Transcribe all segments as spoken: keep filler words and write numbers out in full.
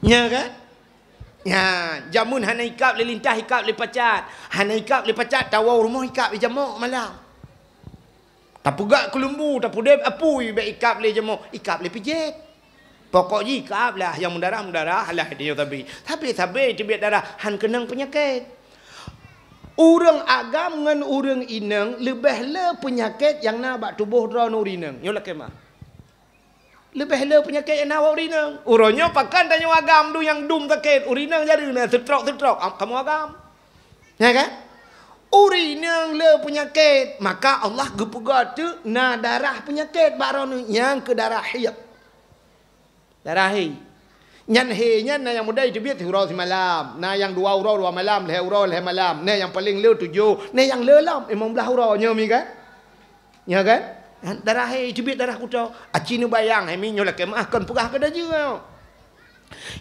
Nya kan? Nya, jameun hana ikab lé lintah, ikab lé pacat. Hana ikab lé pacat, tawoe rumoh ikab lé jamok malam. Tapeugah keulumbu, tapudeb apui, bék ikab lé jamok, ikab lé pijet. Pokok jih ikab lah, nyang meudarah-meudarah lah, dia sabe. Sabe-sabe teubiet darah, han keunong peunyakét. Ureuëng agam ngon ureuëng inong leubeh le peunyakét nyang na bak tuboh droeneuh ureuëng inong. Nyoe lakée meu'ah. Leubeh le peunyakét nyang na bak ureuëng inong. Uroe nyoe pakon tanyoe agam dum nyang dum sakét, ureuëng inong jadi na seutrok-seutrok, am-, kamoe agam. Ya kan? Ureuëng inong le peunyakét, maka Allah geupeugah teuk na darah peunyakét bak droeneuh nyang keu darah haid. Darah haid. Nyan haid nyan na nyang muda iteubiet siuroe simalam, na nyang dua uroe dua malam, lhée uroe lhée malam, na nyang paleng le tujoh, na nyang le lom limong blaih uroe nyoe mi kan? Nya kan? Darah haid, teubiet darah kuto. Aci neubayang, hai mi nyoe lakée meu'ah kon peugah keu dajeu.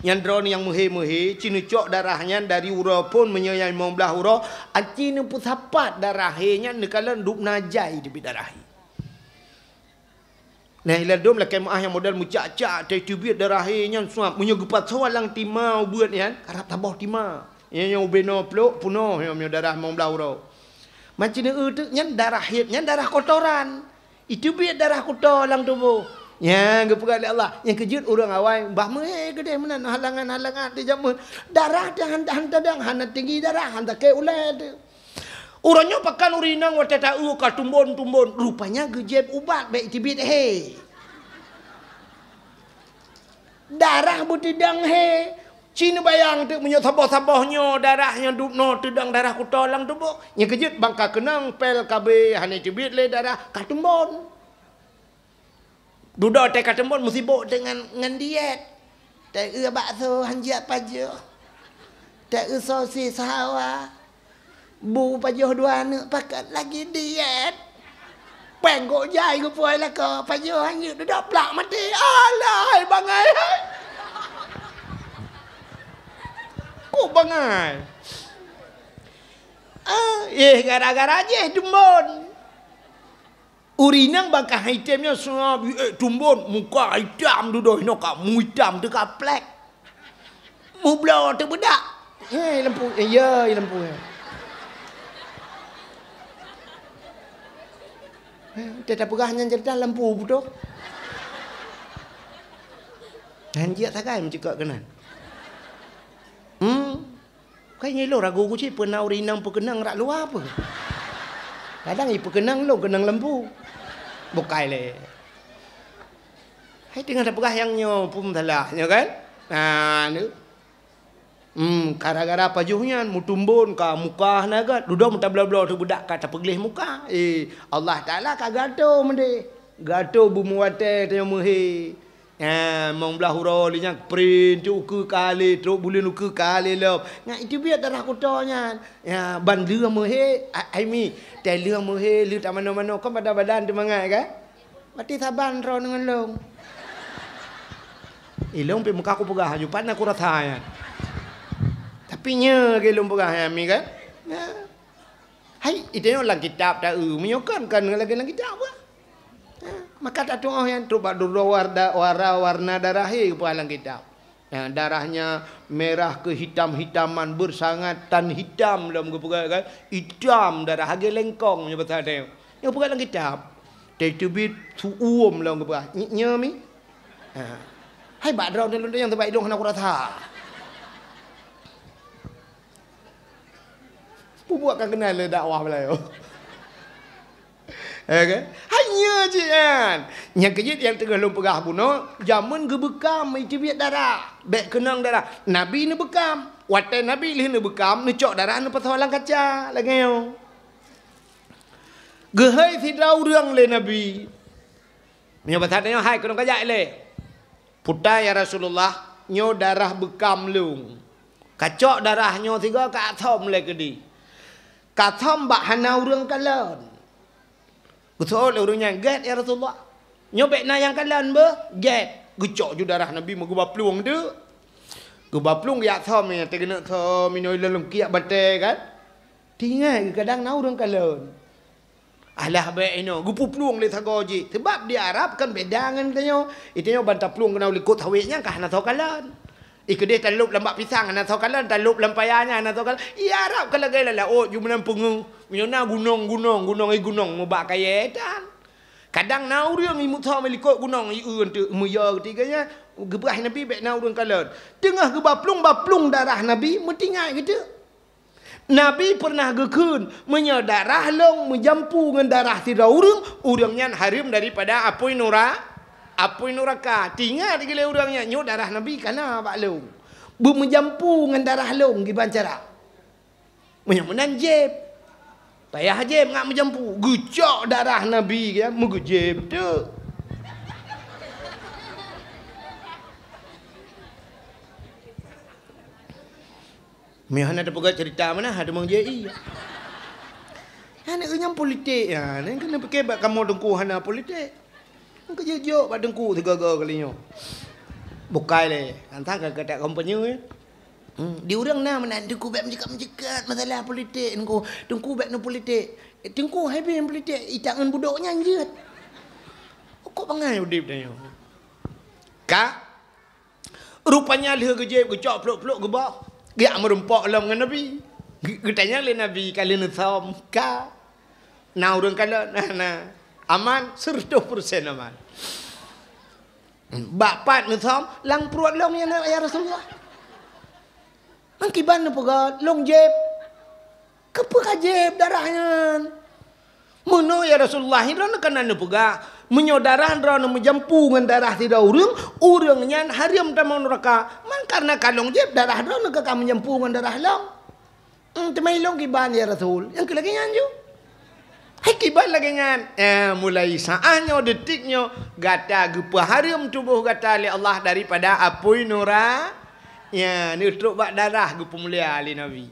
Nyan droeneuh nyang meuhé-meuhé, ci neucok darah nyan dari uroe phon meunyoe nyang limong blaih uroe, aci neupeusapat darah haid nyan neukalon dub na jai teubiet darah haid. Nah, iladom lakée meu'ah nyang model meucak-cak, teubiet darah haid nyan suab. Meunyoe geupasoe lam tima ubeut nyan, karab saboh tima. Nyan nyang ubenoe plok, peunoh nyoe meunyoe darah limong blaih uroe. Maci neueu teuk nyan darah haid, nyan darah kotoran. Iteubiet darah kuto lam tuboh. Nyan geupeugah lé Allah. Nyang keujeuet ureuëng awai, bah meuhé keudeh meunan halangan-halangan di jameun. Darah teuh han, han tadong, hana tinggi darah, han sakét ulée teuh. Uroe nyoe pakon ureuëng inong watée taeu ka tumbon-tumbon. Rupanya geujieb ubat bék iteubiet hé. Darah beutidong hé. Ci neubayang teuk meunyoe saboh-saboh nyoe darah nyang dub noe teudong darah kuto lam tuboh. Nyang keujeuet bang ka keunong pel K B hana teubiet lé darah ka tumbon. Dudoe teuka teumbon meusibok deungon ngon diet. Teu bakso hanjeuet pajoh. Teu sosis hawa. Bu pajoh dua aneuk pakat lagi diet. Péng gok jai geupuai lakoe pajoh hanjeuet dudoe plak maté. Alah hai bangai hai. Ku bangai. Ah, eh gara-gara jih teumbon. Ureuëng inong bak ka item nyoe seuab, eh, tumbon, muka itam dudoe, inoe ka muitam teuka plek. Mubloe teubeudak. Eh, lampu, eh, ya, lampu, ya. Eh, teuta peugah nyan cerita lampu beutôi. Nyan jiak sagai meucukak keunan. Hmm. Kai nyoe lôn ragu kucit peue na ureuëng inong peukeunong rak luwa peue. Kadang ipeukeunong lôn keunong lembu. Bukai lé. Hai teungoh tapeugah nyang nyoe pun salah nyoe kan? Nah, ni. Hmm, gara-gara pajoh nyan meutumbon ka muka na gét. Dudoe meutabloe-bloe teuh beudak ka tapeugleh muka. Eh, Allah Taala ka gato meudeh. Gato beumuwatée tanyoe meuhé. Nyan, mong blaih uroe lé nyan, prin cok ukeue ka lé, trok buleuen ukeue ka lé lom. Nyan, iteubiet darah kuto nyan. Nyan, ban lheueh meuhé, a-, ai mi, tée lheueh meuhé, lheueh tamanoe-manoe, kon badan-badan teumangat kan? Maté saban droe ngon lông. Ilông pih meuka kupeugah laju, pat na kurasa nyan. Tapi nyoe lagée lông peugah nyan mi kan? Nyan. Hai, itu nyoe lam kitab taeu, meunyoe kon, kon lagée lam kitab bah. Ha, maka tatuoh nyan trok bak dudoe warna, wara warna darah hé geupeugah lam kitab. Nah, darahnya merah kehitam-hitaman bersangat tan hitam lom geupeugah kan, itam darah hagée lengkong nyoe basa teuh. Nyoe peugah lam kitab. Teubiet su'uem lom geupeugah. Nyoe mi. Ha. Hai bak droe lôn nyang teuba idong hana kurasa. Pubuet ka keunai lé dakwah Meulayu. Ya kan? Hanya cit nyan. Nyang keujeuet nyang teungoh lôn peugah bunoe, jameun geubeukam iteubiet darah. Bék keunong darah. Nabi neubeukam. Watée Nabi lheueh neubeukam, neucok darah neupasoe lam kaca. Lagée nyoe. Geuhôi sidroe ureuëng lé Nabi. Meunyoe basa tanyoe hai keunoe kajak ilée. Puta ya Rasulullah, nyoe darah beukam lông. Kacok darah nyoe sigoe ka athom lé keudeh. Ka athom bak hana ureuëng kalon. Geuseuôt lé ureuëng nyan, "Gét ya Rasulullah. Nyoe bék na nyang kalon beuh, gét." Geucok ju darah Nabi meugeuba plueng deuk. Geuba plueng geujak athom nyan, teugeuneuek thom inoe lôn kiak batée kan. Teuingat geuh kadang na ureuëng kalon. Alah bék inoe, geupeuplueng lé sagoe jih. Sabab di Arab kan beda ngon tanyoe. Di tanyoe ban taplueng keunoe likot sawét nyan ka hana soe kalon. Ih, keudeh talop lam bak pisang, hana soe kalon, talop lam paya nyan, hana soe kalon. Ih, Arab ka lagèe lam laôt, ju meunan peungeuh. Meunyoe na gunong, gunong, gunong, ih, gunong, meubak kayèe tan. Kadang na ureueng imusoe meulikot gunong, ieu teuk meuyue keutika nyan, geupeugah Nabi bèk na ureueng kalon. Teungoh geuba plueng, ba plueng darah Nabi, meutinggai geuteuk. Nabi peureunah geukheun, "Meunyoe darah lôn meujampu ngon darah sidroe ureueng, ureueng nyan hareuem daripada apui nura-, apui nuraka." Teuingat lé ureueng nyan, "Nyoe darah Nabi ka na bak lôn. Beumeujampu ngon darah lôn kiban cara." Meunyoe meunan jieb. Payah jieb ngat meujampu. Geucok darah Nabi, ya, meugeujieb teuk. Meuhana tapeugah cerita mana, ha, teumong J I. Hana nyang politik, ya, nyan keuneuk pike bak kamoe teungku hana politik. Nyan keuh jeuet jok bak teungku sigaga kali nyoe. Bukai lé, antang ka kata kampanye, ya. Hmm, di ureueng na meunan teungku bèk meucakap-meucakap masalah politik teungku. Teungku bèk neu politik. Eh, teungku hai bèk politik, itak ngon budok nyan jeuet. Kok bangai udép tanyoe. Ka Rupanya lheueh geujieb geucok plok-plok geuboh, geujak meurumpok lom ngon Nabi. Geu-, geutanyong lé Nabi, "Ka lheueh neusom?" "Ka." "Na ureueng kalon?" "Na, na." "Aman?" "Seureutôh peureusén aman." "Bak pat neusom?" "Lam pruet lôn, ya, ya Rasulullah." "Ngon kiban neupeugah, 'Lôn jieb'?" "Keupeue ka jieb darah nyan?" "Meunoe, ya Rasulullah, droeneuh ka na neupeugah, 'Meunyoe darah droeneuh meujampu ngon darah sidroe ureueng, ureueng nyan hareuem tamong nuraka.' Man kareuna ka lôn jieb, darah droeneuh ka, ka meujampu ngon darah lôn." "Hmm, teuma ilôn kiban, ya Rasul?" "Nyang keu lagèe nyan ju." "Hai kiban lagèe nyan?" "Eh, mulai saát nyoe, detik nyoe, gata geupeuhareuem tuboh gata lé Allah daripada apui nura-, ya, neutrok bak darah geupeumulia lé Nabi."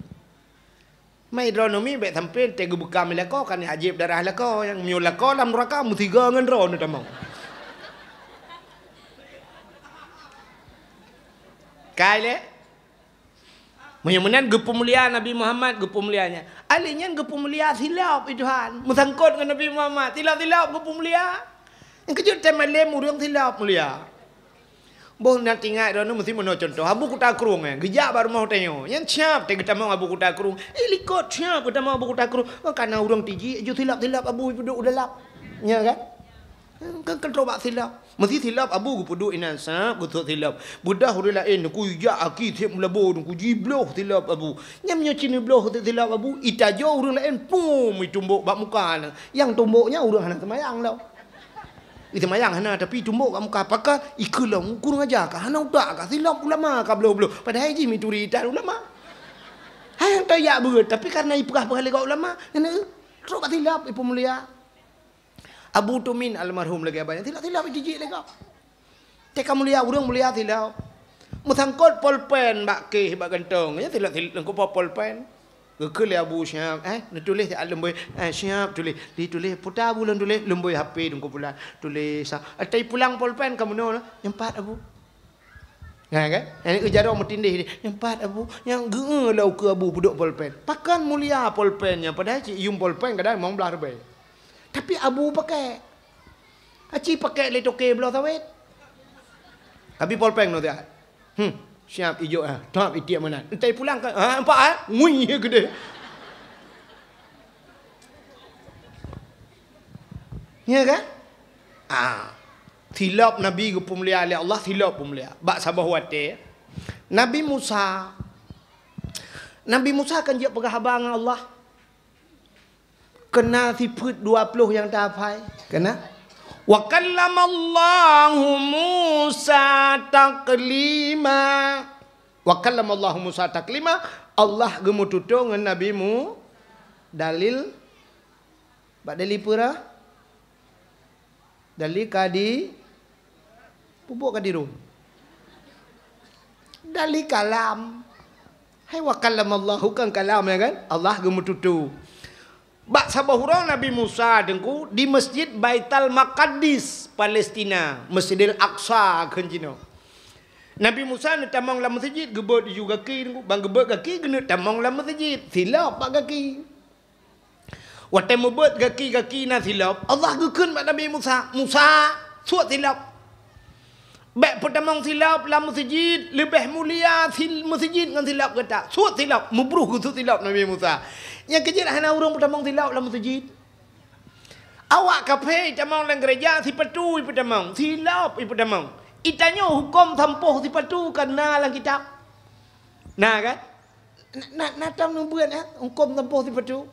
Mai droeneuh mi bèk sampoe teuh geubeukam lé lakoe, kan jieb darah lakoe. Nyang meunyoe lakoe lam nuraka meusigoe ngon droeneuh tamong. Kai lé. Meunyoe meunan geupeumulia Nabi Muhammad, geupeumulia nyan. Alèh nyan geupeumulia silop, i Tuhan. Meusangkot ngon Nabi Muhammad, silop-silop geupeumulia. Nyang keujeuet teuh malém ureueng silop mulia. Boh na teuingat droeneuh meusti meunoe cuntoh. Abu Kuta Krueng, eh, geujak bak rumoh tanyoe. Nyan siap teuh geutamong Abu Kuta Krueng. Eh, likot siap geutamong Abu Kuta Krueng. Oh, ka na ureueng tijik ju silop-silop abu ipeuduek u dalam. Nya kan? Kan, kan trok bak silop. Meusti silop abu geupeuduek inan sab, geusok silop. Beudah ureueng laén, neukujak aki sép meulabô, neukujibloh silop abu. Nyan meunyoe ci neubloh silop abu, itajoe ureueng laén, pum, itumbok bak muka na. Nyang tumbok nyan ureueng hana seumayang lom. Ih, seumayang hana, tapi tumbok bak muka, pakon ikeu lom, kurang aja ka, hana utak ka, silop ulama ka bloh-bloh. Padahai jih mituri that ulama. Hai, han tajak beuet, tapi karena ipeugah-peugah lé gob ulama, nyan, eh, trok bak silop, ipeumulia. Abu Tumin almarhum lagèe abang nyan, silop-silop itijik lé gob. Teuka mulia, ureueng mulia silop. Meusangkot polpen bak kéh, bak gantong, ya, silop-silop, leungkop polpen. Geukheun lé Abu siap, eh, neutuléh siat leumbôi, eh, siap tuléh. Dituléh, puta Abu lôn tuléh, leumbôi H P teungku pulan. Tuléh sa-, eh, tai pulang polpen ka meunoe, nyang pat Abu. Nah, kan? Nyang jaroe meutindéh deh, nyang pat Abu, nyang geu-, lau keu Abu peuduek polpen. Pakon mulia polpen nyan, padahai cit yuem polpen kadang limong blaih ribèe. Tapi Abu pakai. Aci pakai lé toke bloe sawét. Tapi polpen nyoe siat. Hmm, siap ijok, ah. Top itiek meunan. Entai pulang ka, ah, nampak, ah? Ngui keudeh. Ya kan? Ah. Silop Nabi geupeumulia lé Allah, silop peumulia. Bak saboh watèe, Nabi Musa, Nabi Musa kan jeuet peugah haba ngon Allah. Keu na sifeuet dua ploh nyang tahafai. Keu na? "Wa kallamallahu Musa taklima." "Wa kallamallahu Musa taklima." Allah geumeututoe ngon Nabi Mu-, dalil, bak dalil peue? Dalil ka di-, peubuet ka dirôm. Dalil kalam. Hai, wa kallamallahu kan kalam, ya kan? Allah geumeututoe. Bak saboh uroe Nabi Musa teungku di Masjid Baitul Maqdis, Palestina, Masjidil Aqsa kheun jinoe. Nabi Musa neutamong lam meuseujid, geubeuet ju gaki teungku, ban geubeuet gaki geuneuk tamong lam meuseujid, silop bak gaki. Watèe meubeuet gaki-gaki na silop, Allah geukheun bak Nabi Musa, "Musa, suet silop." Bék peutamong silop lam meuseujid, leubeh mulia sil-, meuseujid ngon silop gata. Suet silop, meubruh geusuet silop Nabi Musa. Nyang keujeuet hana ureuëng peutamong silop lam meuseujid. Awak kafé itamong lam geureja, sipatu ipeutamong, silop ipeutamong. Itanyoe huköm sampôh sipatu ka na lam kitab. Na kan? Na, na, na tam neubeuet, eh, huköm sampôh sipatu.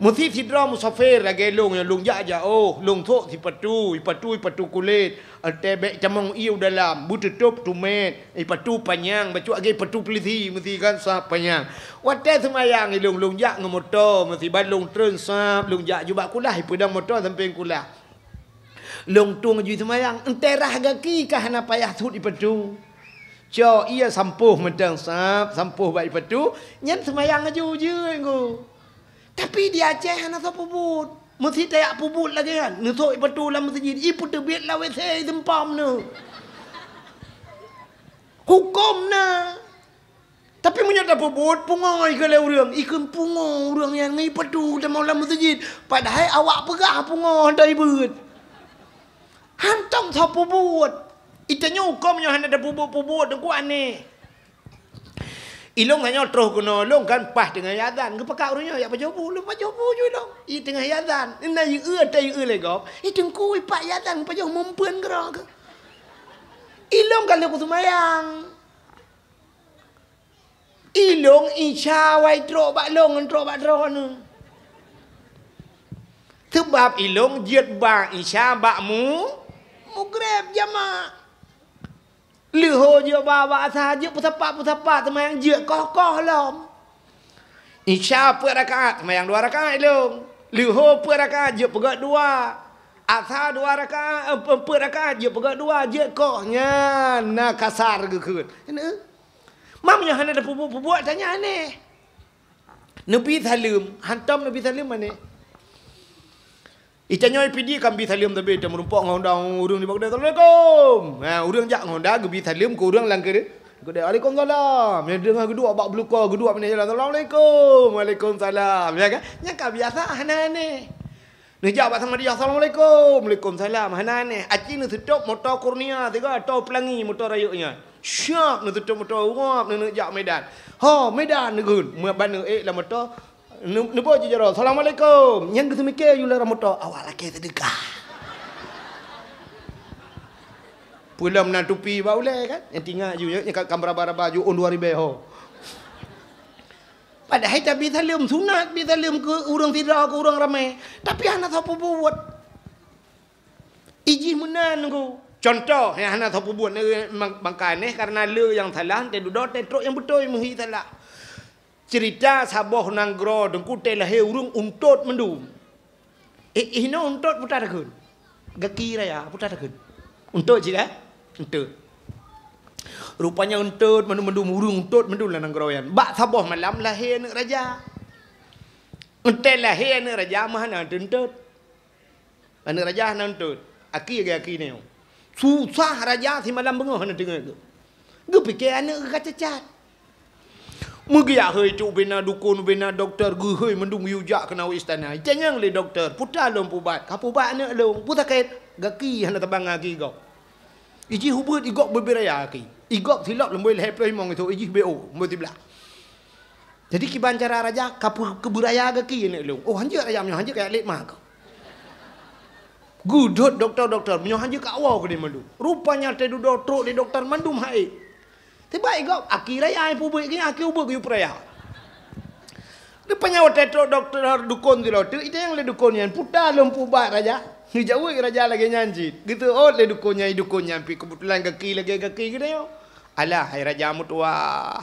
Meusi sidroe musafir lagée lôn nyang lôn jak-jak, oh, lôn sok sipatu, sipatu, sipatu kulét, teuh bék tamong ié u dalam, beututôp tumét, sipatu panyang, bacut lagée sipatu pulisi, meusi kan sab panyang. Watée seumayang ilôn, lôn jak ngon moto, meusi ban lôn treun sab, lôn jak jubak kulah, ipeudong moto sampéng kulah. Lôn tueng jih seumayang, enteurah gaki ka hana payah sut ipatu. Cok ié sampôh mantong sab, sampôh bak ipatu, nyan seumayang aju jeuet ngon. Tapi di Aceh hana soe peubuet. Meusi tajak peubuet lagée nyan, neusok ipatu lam meuseujid, ipeuteubiet lam W C, iseumpam neu. Huköm na. Tapi meunyoe tapeubuet, pungo ikheun lé ureuëng, ikheun pungo ureuëng nyan ngon ipatu tamong lam meuseujid. Padahai awak peugah pungo hana ibeuet. Hantom soe peubuet. Itanyoe huköm nyoe hana tapeubuet-peubuet, teungku aneh. Ilôn tanyoe troh keunoe, lôn kan paih teungoh azan, geupeugah ureuëng nyoe, "Jak pajoh bu," lôn pajoh bu ju ilôn. I teungoh azan, na ieu-eu, ta ieu-eu lé gob. I teungku ipak azan, pajoh mumpeuen keudroe keuh. Ilôn ka lheueh kuseumayang. Ilôn Isya wai trok bak lôn ngon trok bak droeneuh. Seubab ilôn jeuet ba Isya bak mu-, Mugreb jamak. Leuho jeuet ba bak Asa, jeuet peusapat-peusapat, seumayang jeuet koh-koh lom. Isya peuet rakaat, seumayang dua rakaat ilôn. Leuho peuet rakaat, jeuet peugöt dua. Asa dua rakaat, eh, pe-, peuet rakaat, jeuet peugöt dua, jeuet koh. Nyan na kasar geukheun. Keuneuk? Mam nyoe hana tapeubuet-peubuet, tanyoe aneh. Neubi saleuem, hantom neubi saleuem aneh. Itanyoe P D kan bi saleuem tapi tameurumpok ngon Honda ureuëng di bak keudè, "Assalamualaikum." Ha, ureuëng jak ngon Honda geubi saleuem keu ureuëng lam keudè. Keudè, "Waalaikumsalam." Nyang deungoe geuduek bak bluko, geuduek binéh jalan, "Assalamualaikum." "Waalaikumsalam." Ya kan? Nyan ka biasa, hana aneh. Neujak bak Samadiyah, "Assalamualaikum." "Waalaikumsalam." Hana aneh. Aci neuseutop moto Kurnia sigoe atau Pelangi moto rayeuk nyan. Siap neuseutop moto, uap neuneuk jak Medan. "Ho, Medan," neukheun. Meubaneuk ék lam moto, neu-, neuboh jih jaroe, "Assalamualaikum." Nyan geuseumiké yue lam moto, "Awak lakée seudeukah." Peulom na tupi bak ulée kan? Nyang tingat ju, nyang ka, ka meuraba-raba ju ôn dua ribée ho. Padahai tabi saleuem sunat, bi saleuem keu ureuëng sidroe, keu ureuëng ramé. Tapi hana soe peubuet. Ijih meunan nunggu. Contoh, nyang hana soe peubuet, eh, mang-, mangka aneh karena le nyang salah, teududoe teutrok nyang beutôi meuhi salah. Cerita saboh nanggroe teungku teu lahé ureuëng untôt mandum. Eh, inoe untôt puta takheun. Gaki raya puta takheun. Untôt cit, eh? Untôt. Rupanya untôt mandum-mandum ureuëng untôt mandum lam nanggroe nyan. Bak saboh malam lahé aneuëk raja. Untôt lahé aneuëk raja meuhana teuntôt. Aneuëk raja hana untôt. Aki lagée aki nyoe. Susah raja simalam beungoh hana teungoh geuh. Geupiké aneuëk geuh ka cacat. Meugeujak hôi cuk bina dukon, bina dokto, geuhôi mandum geuyue jak keunoe istana. Itanyong lé dokto, "Peue ta lôn peubat?" "Ka peubat aneuëk lôn." "Peue sakét?" "Gaki hana tabang gaki gob." Ijih ubeuet, igob bubé raya gaki. Igob silop lom bui lhée ploh limong itu, ijih B O, bui siblah. Jadi kiban cara raja ka peu-, keubeuraya gaki aneuëk lôn. Oh, hanjeuet raja meunyoe hanjeuet kajak lét ma keuh. Geudhôt dokto-dokto, meunyoe hanjeuet ka woe keudeh mandum. Rupanya teududoe trok lé dokto mandum hai. Tiba igob, aki raya ipubuet keu nyan, aki ubeuet geuyue peuraya. Rupanya watée trok dokto dukon siloe teuk, itanyong lé dukon nyan, "Peue ta lôn peubat raja?" Geujaweueb raja lagée nyan cit. Geuseuôt lé dukon nyan, dukon nyan pih keubeutulan gaki lagée gaki geutanyoe. "Alah, hai raja meutuwah.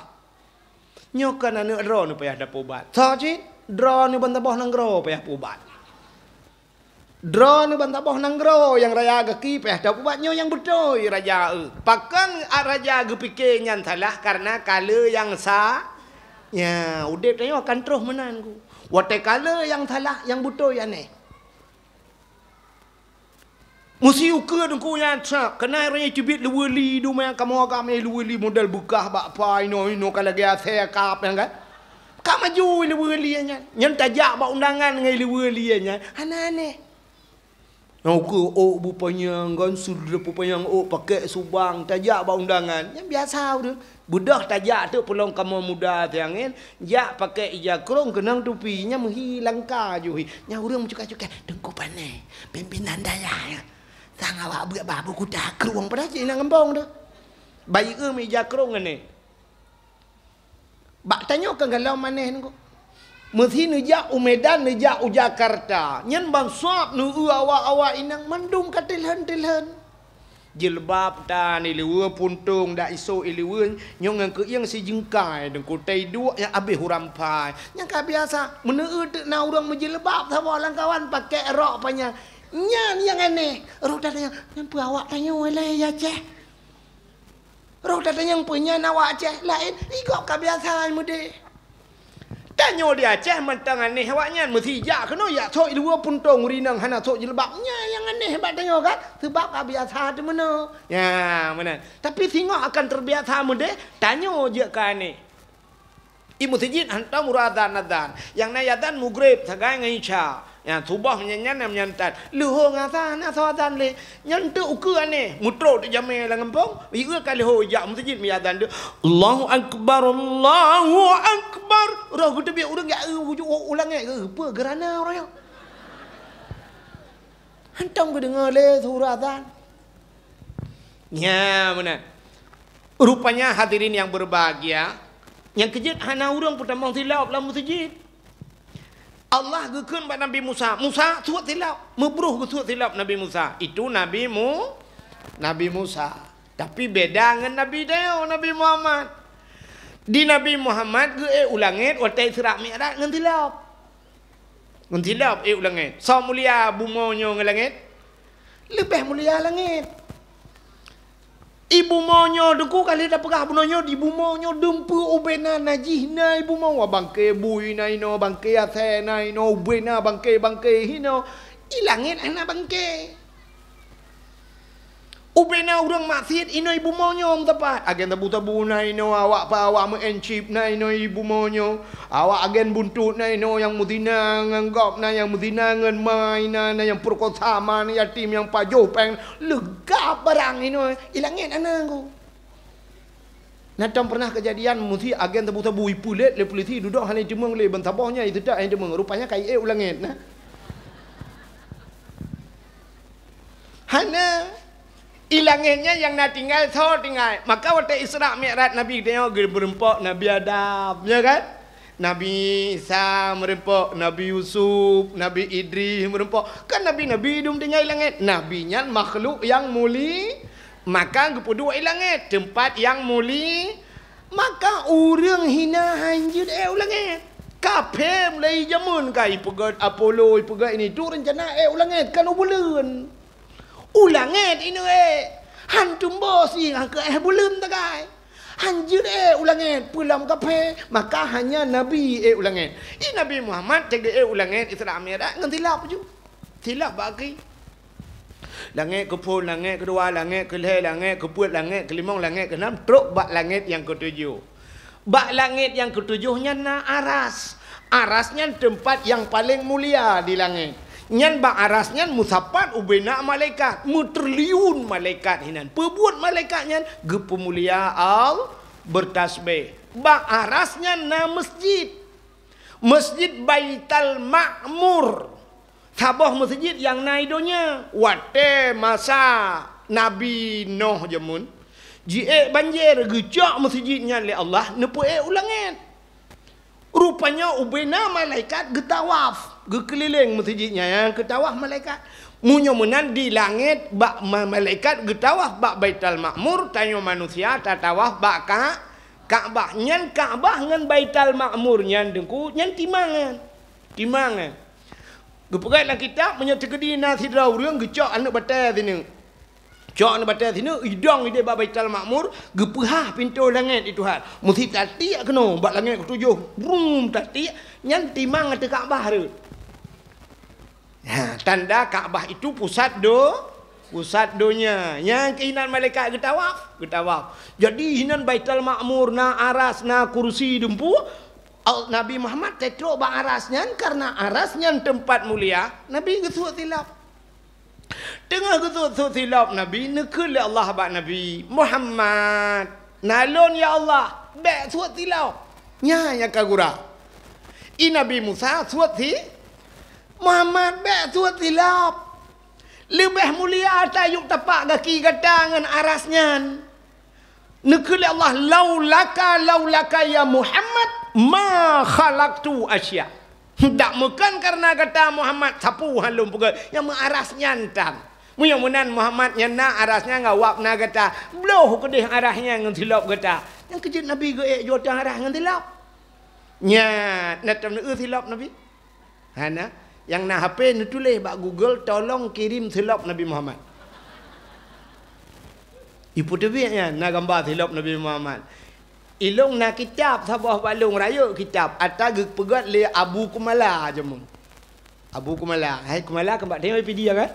Nyoe kon aneuëk droeneuh payah tapeubat. Soe cit? Droeneuh ban saboh nanggroe payah peubat. Droeneuh ban saboh nanggroe nyang raya gaki payah tapeubat, nyoe nyang beutôi raja, eh." Pakon raja geupiké nyan salah? Karena ka le nyang sa-, nya, udeb tanyoe akan troh meunan ku. Watée ka le nyang salah, nyang beutôi aneh. Meusi ukeue teungku nyan trok, keunan roh nyan teubiet luweue li, dumang kamoe agam nyan luweue li model beukah bak pai, inoe, inoe ka lagée asée kab nyan kan. Ka maju luweue li nyan. Nyan tajak bak undangan ngon luweue li nyan. Hana aneh. Nyang ukeue ôk beupanyang, kan, sudra beupanyang ôk, pakèk subang, tajak bak undangan. Nyan biasa ureueng. Beudôh tajak teuk peulông kamoe muda siangén, jak pakèk ija krông keunong tupi, nyan meuhi langka ju hi. Nyan ureueng meucukai-cukai, "Teungku pané, pimpinan dayah nyan. Sang awak beuet bak buku takrueng padahai cit inong gampông teuh." Bayeue meuija krông ngon nyan. Bak tanyoe keu galom manèh nyan. Meusi neujak u Medan, neujak u Jakarta. Nyan ban sab neueu awak-awak inong mandum ka tilheun-tilheun. Jilbab tan ileue, puntông dak isôk ileue, nyoe ngon keuieng sijeungkai, deungku tai duek nyang abéh urampai. Nyang ka biasa, meuneueu teuk na ureueng meujilbab saboh lamkawan pakèk rok panyang. Nyan nyang aneh. Roh tatanyong, "Nyan peue awak tanyoe lé ya, Ceh?" Roh tatanyong, "Peue nyan awak Aceh?" Laén, i gob ka biasa meudeh. Tanyoe di Aceh mantong aneh awaknyan, meusi jak keunoe jak sôk ileue puntông, ureueng inong hana sôk jilbab. Nyan nyang aneh bak tanyoe kan? Seubab ka biasa teumeunoe. Nya, meunan. Tapi singoh akan teubiasa meudeh, tanyoe jeuet ka aneh. I meuseujid hantom uroe azan-azan. Nyang na azan mugreb sagai ngon isya. Nyang suboh meunyan nyan, meunyan tan. Leuhô ngon asar hana soe azan lé. Nyan teuk ukeue aneh. Meutrok teuk jamé lam gampông. Ieu ka leuhô jak meuseujid meuazan teuk. "Allahu Akbar, Allahu Akbar." Roh geuteubiet ureueng jak eu ujoe u langét. Peue geurana uroe nyoe? Hantom geudeungoe lé su uroe azan. Nya meunan. Rupanya hadirin yang berbahagia, nyang keujeuet hana ureueng peutamong silop lam meuseujid. Allah geukheun bak Nabi Musa, "Musa, suet silop." Meubroh geusuet silop Nabi Musa. Itu Nabi Mu-, Nabi Musa. Tapi beda ngon Nabi tanyoe, Nabi Muhammad. Di Nabi Muhammad geuék u langét watèe Isra Mi'raj ngon silop. Ngon silop ék u langét. Soe mulia bumoe nyoe ngon langét? Leubeh mulia langét. I bumoe nyoe, Teungku, ka lheueh tapeugah bunoe nyoe, di bumoe nyoe dumpeue ubena najih na i bumoe. Wa bangke bui na inoe, bangke asèe na inoe, ubena bangke-bangke hinoe. I langét hana bangke. Ubena ureueng maksiet inoe i bumoe nyoe meusapat. Agen sabu-sabu na inoe, awak pa awak meu'en chip na inoe i bumoe nyoe. Awak agen buntot na inoe, nyang meuzina ngon gob na, nyang meuzina ngon ma na, na nyang peurekosa ma na, yatim nyang pajoh péng, leugab barang inoe. I langét hana, Teungku. Na tom pernah keujadian meusi agen sabu-sabu ipeulét lé pulisi, dudoe hana iteumeung lé, ban saboh nyan iseutôt hana iteumeung. Rupanya ka iék u langét na. Hana. I langét nyan nyang na tinggai, soe tinggai? Maka watèe Isra Mi'raj Nabi geutanyoe geumeureumpok Nabi Adam, ya kan? Nabi Isa meureumpok, Nabi Yusuf, Nabi Idris meureumpok. Kan nabi-nabi dum tinggai i langét. Nabi nyan makhluk nyang muli-, maka geupeuduek i langét, teumpat nyang muli-, maka ureueng hina hanjeuet ék u langét. Kafé mulai jameun ka ipeugét Apollo, ipeugét ini, tu reuncana ék u langét, kan u buleuen. U langét inoe ék, hantom boh si nyang keu éh buleuen tagai. Hanjeuet ék u langét, peue lom kafé, maka hanya Nabi ék u langét. I Nabi Muhammad teuga ék u langét Isra Mi'raj ngon silop ju. Silop bak gaki. Langét keuphôn, langét keudua, langét keulhèe, langét keupeuet, langét keulimong, langét keunam, trok bak langét nyang keutujoh. Bak langét nyang keutujoh nyan na aras. Aras nyan teumpat nyang paleng mulia di langét. Nyan bak aras nyan meusapat ubena malaikat, meutriliun malaikat hinan. Peubuet malaikat nyan geupeumulia Allah, beutasbeh. Bak aras nyan na meusjid. Meusjid Baital Ma'mur. Saboh meuseujid nyang na i donya. Watèe masa Nabi Noh jameun, jiék banjir, geucok meuseujid nyan lé Allah, neupeuék u langét. Rupanya ubena malaikat geutawaf, geukeulileng meuseujid nyan, nyang keutawaf malaikat. Meunyoe meunan di langét bak ma-, malaikat geutawaf bak Baital Ma'mur, tanyoe manusia tatawaf bak Ka-, Ka'bah. Nyan Ka'bah ngon Baital Ma'mur nyan, Teungku, nyan timangan. Timangan. Geupeugah lam kitab, meunyoe teukeudi na sidroe ureueng geucok aneuk batèe sineuk. Cok aneuk batèe sineuk, idong idéh bak Baitul Ma'mur, geupeuhah pintoe langét di Tuhan. Meusi tatiek keunoe bak langét keutujoh. Brum, tatiek, nyan timang ateueh Ka'bah rhot. Ha, tanda Ka'bah itu pusat do-, pusat donya. Nyang keuh inan malaikat geutawaf, geutawaf. Jadi inan Baitul Ma'mur, na aras, na kursi dumpeue. Al-, Nabi Muhammad teutrok bak aras nyan, karena aras nyan teumpat mulia, Nabi geusuet silop. Teungoh geusut-sut silop Nabi, neukheun lé Allah bak Nabi, "Muhammad, na lôn ya Allah, bék sut silop." Nyan nyang ka gura. I Nabi Musa sut si, "Muhammad, bék sut silop. Leubeh mulia tayue tapak gaki gata ngon aras nyan." Neukheun lé Allah, "Laulaka, laulaka ya Muhammad, ma khalaqtu asya." Dak meukon kareuna gata Muhammad sapeue han lôn peugét nyang meu aras nyan tan. Meunyoe meunan Muhammad nyan na aras nyan ngon awak na gata, bloh keudeh aras nyan ngon silop gata. Nyang keujeuet Nabi geuék jue tang aras ngon silop. Nyan, na tam neueu silop Nabi. Hana, nyang na H P neutuléh bak Google, "Tolong kirim silop Nabi Muhammad." Ipeuteubiet nyan na gamba silop Nabi Muhammad. Ilôn na kitab saboh bak lôn, rayeuk kitab, ata geupeugét lé Abu Kumala jameun. Abu Kumala, hai Kumala keumbak teuh P D kan?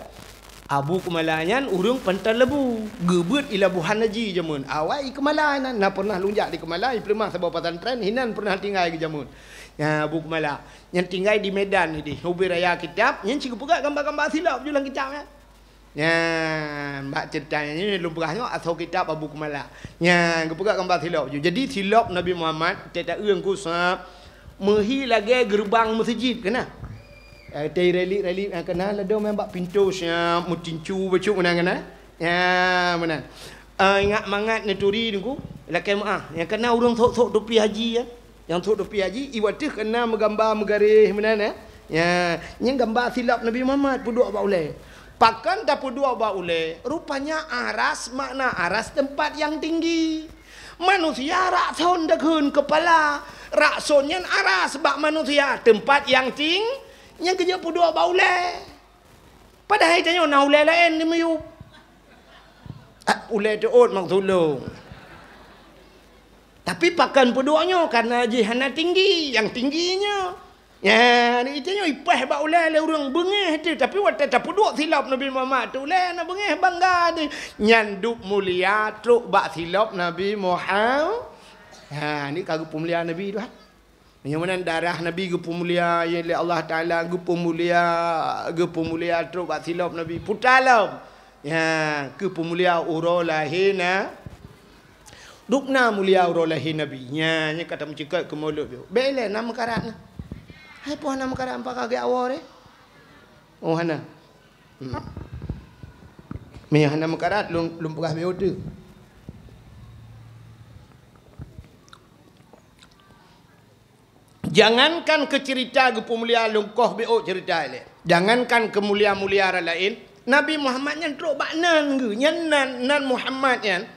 Abu Kumala nyan ureuëng Pantai Lebu, geubeuet i Labuhan Haji jameun. Awai i Kumala nan, na pernah lôn jak di Kumala, i peuleumah saboh pesantren, hinan pernah tinggai geuh jameun. Nyan Abu Kumala. Nyang tinggai di Medan ideh, ubé raya kitab, nyan cit geupeugah gamba-gamba silop ju lam kitab nyan. Nyan, bak ceurita nyan lôn peugah nyoe asoe kitab Abu Kumala. Nyan, geupeugah gamba silop ju. Jadi silop Nabi Muhammad, teuta ureuëng ku sa meuhi lagée geureubang meuseujid keunan. Eh, tei relik-relik nyang keunan ladom nyang bak pintoe siap meutincu bacut meunan keunan. Nyan, meunan. Eh, ingat mangat neuturi Teungku, lakée meuáh. Nyang keunan ureuëng sok-sok tupi haji nyan. Nyang sôk tupi haji, i wateuh keunan meugamba meugaréh meunan, eh? Ya, nyan gamba silop Nabi Muhammad peuduek bak ulée. Pakon tapeuduek bak ulée? Rupanya aras makna aras teumpat nyang tinggi. Manusia rakson takheun keupala, rakson nyan aras bak manusia teumpat nyang ting, nyang keujeuet peuduek bak ulée. Padahai tanyoe na ulée laén di miyueb. Ah, ulée teuôt maksud lôn. Tapi pakon peuduek nyoe, kareuna jih hana tinggi, nyang tinggi nyoe. Nyan, itu nyoe ipéh bak ulée lé ureuëng beungéh tu. Tapi watée tapeuduek silop Nabi Muhammad tu, ulée na beungéh bangga tu. Nyan duek mulia trok bak silop Nabi Muhammad. Ha, ni ka geupeumulia Nabi tu, ha. Meunyoe meunan darah Nabi geupeumulia, ya, lé Allah Taala geupeumulia, geupeumulia trok bak silop Nabi. Puta lom. Ya, geupeumulia uroe lahé na. Dubna mulia uroe lahé Nabi. Nya, nya ka tameucukot keu mulod. Bék ilée na meukarat na. Hai poh na meukarat, pakon geujak woe deh? Oh, hana. Hmm. Meunyoe hana meukarat, lôn, lôn peugah bék teuh. Jangankan keu ceurita geupeumulia lôn, koh bék ceurita ilée. Jangankan keu mulia-mulia ureuëng laén, Nabi Muhammad nyan trok bak nan geuh, nyan nan, nan Muhammad nyan.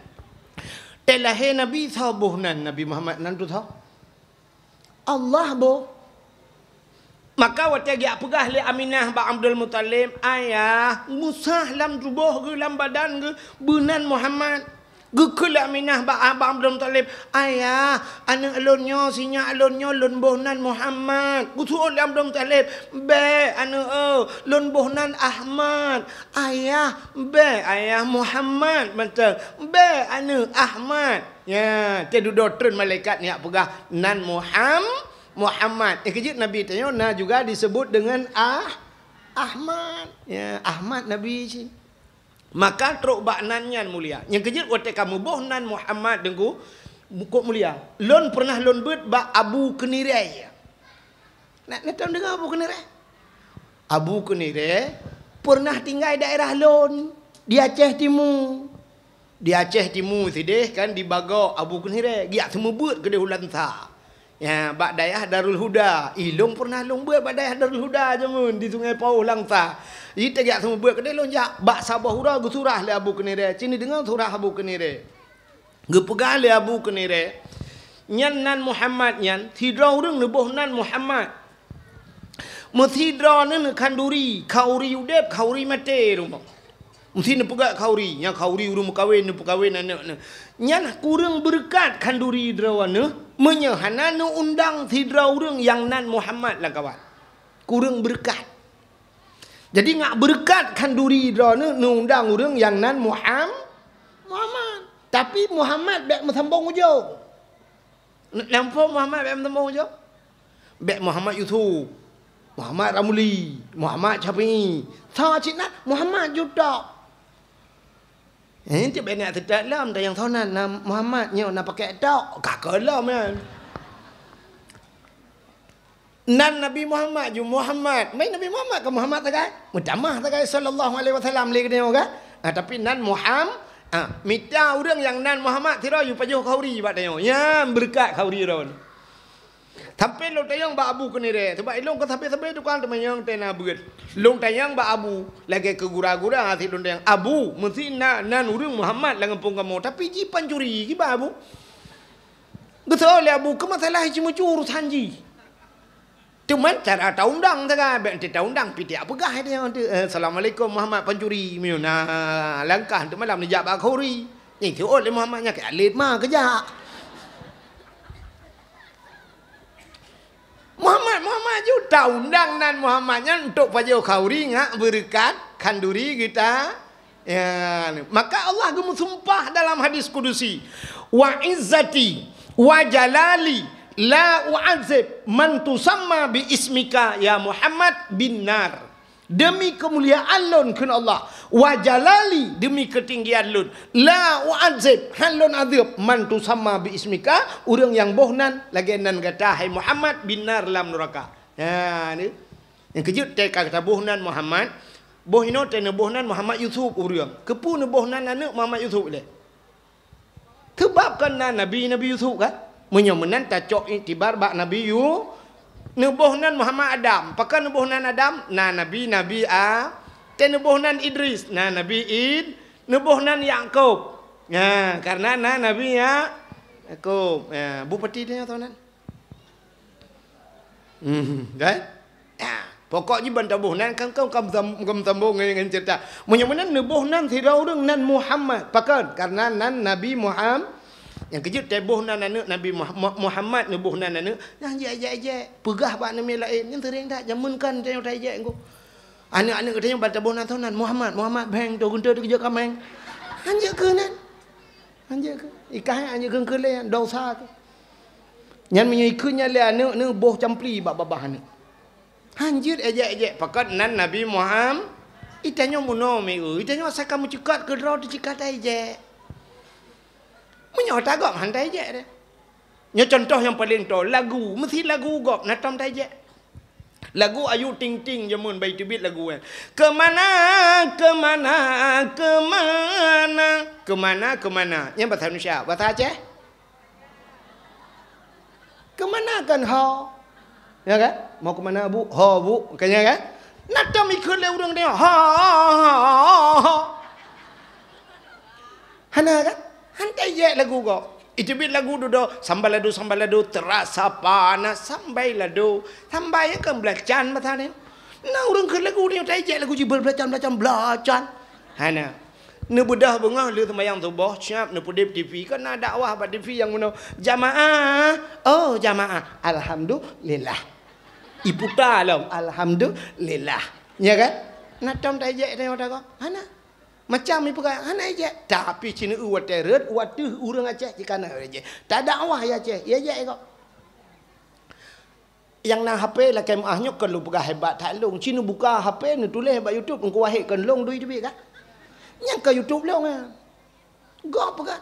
Teuh lahé Nabi soe boh nan Nabi Muhammad nan tu soe? Allah boh. Maka watée geujak peugah lé Aminah bak Abdul Muthalib, "Ayah, meusah lam tuboh geuh, lam badan geuh beunan Muhammad." Geukheun lé Aminah bak, bak Abdul Muthalib, "Ayah, aneuëk lôn nyoe, sinyak lôn nyoe lôn boh nan Muhammad." Geuseuôt lé Abdul Muthalib, "Bék, aneuëk, lôn boh nan Ahmad." "Ayah, bék, ayah, Muhammad." Mantong, "Bék, aneuëk, Ahmad." Ya, teududoe treun malaikat nyak peugah nan Muham-, Muhammad. Eh, keujeuet Nabi tanyoe na juga disebut dengan Ah-, Ahmad. Ya, Ahmad Nabi cit. Maka trok bak nan nyan mulia. Nyang keujeuet watée ka meuboh nan Muhammad Teungku, kok mulia. Lôn pernah lôn beuet bak Abu Keunirée. Na, na tom deungoe Abu Keunirée? Abu Keunirée pernah tinggai daerah lôn di Aceh Timu. Di Aceh Timu sideh kan di Bagok Abu Keunirée, geujak seumeubeuet keudeh u Langsa. Ya, bak dayah Darul Huda. Ilôn pernah lôn beuet bak dayah Darul Huda jameun di Sungai Pauh Langsa. Iteuk geujak seumeubeuet keudeh lôn jak bak saboh uroe geusurah lé Abu Keunirée. Ci neudeungoe surah Abu Keunirée. Geupeugah lé Abu Keunirée, nyan nan Muhammad nyan, sidroe ureuëng neuboh nan Muhammad. Meusidroe neuh neukhanduri, khanduri udeb, khanduri maté rumoh. Meusi neupeugah khanduri, nyang khanduri ureuëng meukawen, neupeukawen aneuëk neuh. Nyan kureueng beureukat khanduri droe neuh, meunyoe hana neuundang sidroe ureuëng nyang nan Muhammad lam kawan. Kureueng beureukat. Jadi ngat beureukat khanduri droe neuh neuundang ureuëng nyang nan Muham-, Muhammad. Tapi Muhammad bék meusambong ujoe. N-, nampo Muhammad bék meusambong ujoe? Bék Muhammad Yusuf. Muhammad Ramli, Muhammad Syafi'i. Tho cit na Muhammad jutok. Eh, ti bèk neuk teutab lom tayong tho nan, na Muhammad nyoe na pakai tok. Ka keu lom nyan. Nan Nabi Muhammad ju Muhammad. Mai Nabi Muhammad keu Muhammad sagai. Meutamah sagai sallallahu alaihi wasallam lé geutanyoe ka. Ah, tapi nan Muham-, ah, mita ureueng nyang nan Muhammad sidroe ju pajoh khauri bak tanyoe. Nyan beureukat khauri droe. Sampai lôn tanyong bak Abu Keunirée, sabab ilôn ka sabe-sabe tukang teumanyong teuh na beuet. Lôn tanyong bak Abu, lagée keu gura-gura sit lôn tanyong, "Abu, meusi na nan ureueng Muhammad lam gampông kamoe, tapi jih pancuri, kiban Abu?" Geuseuôt lé Abu, "Keu masalah jimeucue urosan jih." Teuma cara taundang sagai, bèk teuh taundang pih tajak peugah teuh, "Eh, assalamualaikum Muhammad pancuri." Meunyoe na langkah teuma lam neujak bak khauri. Nyan seuôt lé Muhammad nyan keu alet ma keujak. Muhammad, Muhammad ju taundang nan Muhammad nyan untuk pajoh khauri ngat beureukat khanduri geuta. Ya, maka Allah geumeusumpah dalam hadis kudusi, "Wa izzati wa jalali la u'adzib man tusamma bi ismika ya Muhammad bin nar." Demi keumuliaan lôn, kheun Allah, "Wa jalali," demi keutinggian lôn, "la u'adzib," han lôn azeueb, "man tusamma bi ismika," ureueng nyang boh nan lagée nan gata, hai Muhammad, "bin nar," lam nuraka. Nyan, nyang keujeuet teuka gata boh nan Muhammad, boh inoe teuh neuboh nan Muhammad Yusuf ureueng. Keupeue neuboh nan aneuk Muhammad Yusuf lé? Seubab kan na Nabi, Nabi Yusuf kan? Meunyoe meunan tacok iktibar bak Nabi Yu-, neuboh nan Muhammad Adam. Pakon neuboh nan Adam? Na Nabi, Nabi A-, teuh neuboh nan Idris. Na Nabi Id-, neuboh nan Yakub. Nah, karena na Nabi Ya-, Yakub. Ya, bupati dia tahu nan. Hmm, kan? Ya, pokok jih ban taboh nan kan kau kam sam-, kam sambung ngon, ngon cerita. Meunyoe meunan neuboh nan sidroe ureueng nan Muhammad. Pakon? Karena nan Nabi Muham-, nyang keujeuet teuboh nan aneuk Nabi Muha-, Mu-, Muhammad neuboh nan aneuk. Nyang jek-jek-jek. Peugah bak aneuk miet laén. Nyan seuring that jameun kan tanyoe tajek engko. Aneuk-aneuk geutanyoe ban taboh nan soe nan Muhammad. Muhammad beng tu geunteuk teukeujot kameng. Hanjeuet keu nan. Hanjeuet keu. Ikah hanjeuet keu keu lé dosa tu. Nyan meunyoe ikheun nyan lé aneuk, neuboh campli bak babah aneuk. Hanjeuet ejek-ejek pakon nan Nabi Muham-, itanyoe meunoe meu, itanyoe asai ka meuceukat keudroe teuceukat ejek. Meunyoe tagok han taejek deh. Nyoe contoh nyang paleng toe, lagu, meusi lagu gob na tom taejek. Lagu Ayu Ting Ting jameun bak iteubiet lagu nyan. Keumana, keumana, keumana. Keumana, keumana. Nyan basa Indonesia. Basa Aceh? Keumana kan ho? Ya kan? Mau keumana, Bu? Ho, Bu. Kan ya kan? Na tom ikheun lé ureueng teuh. Ho, ho, ho, ho, ho. Hana kan? Han taejek lagu gob. Iteubiet lagu dudoe, sambai lado, sambai lado, terasa panas, sambai lado. Sambai kan belacan masa ni. Na ureueng kheun lagu ni taejek lagu jih belacan, belacan, belacan. Hana. Neubeudôh beungoh lheueh seumayang suboh, siap neupeudeb TV. Kan na dakwah bak TV nyang meunoe, "Jamaah, oh jamaah, alhamdulillah." Iputa lom, "Alhamdulillah." Ya kan? Na tom taejek teuh mata gob? Hana. Macam ipeugah, hana ejek. Tapi sineuk watèe rhot, watèe ureueng Aceh jih kana ejek. Tadakwah ya Aceh, ya ejek gob. Nyang na HP lakèe meu'ah nyoe kon lôn peugah hebat that lôn. Ci neubuka HP, neutuléh bak YouTube, Teungku Wahid kon lôn dui teubiet ka. Nyang ka YouTube lôn, ha. Gob peugah.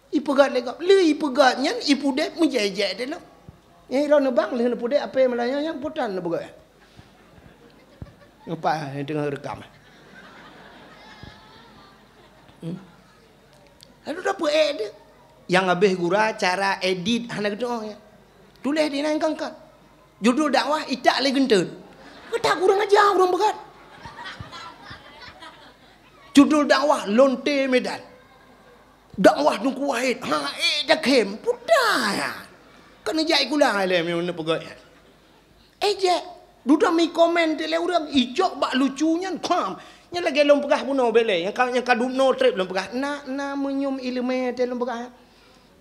Ipeugah lé gob. Lé ipeugah nyan, ipudeb meujèk-jèk deh lôn. Nyang droeneuh bang lheueh neupudeb HP Meulayu nyan, nyan putan neupeugah. Nyoe pat nyang teungoh rekam. Hmm. Lalu dah peuék dia. Nyang habéh gura cara edit hana geutu'oh ya. Tuléh di nan kangkat. Judul dakwah itak lé geunteut. Keutak kurang aja ureueng beugat. Judul dakwah lonte Medan. Dakwah Teungku Wahid. Ha, eh, dah khem. Puta ya. Kan ijak ikula lé meunyoe peugah ya. Ejek, dudoe mi komen teuh lé ureueng, ijok bak lucu nyan, kham. Nyan lagèe lôn peugah bunoe belée, nyang ka, nyang ka dunoe trép lôn peugah, na, na meunyium ileumé teuh lôn peugah.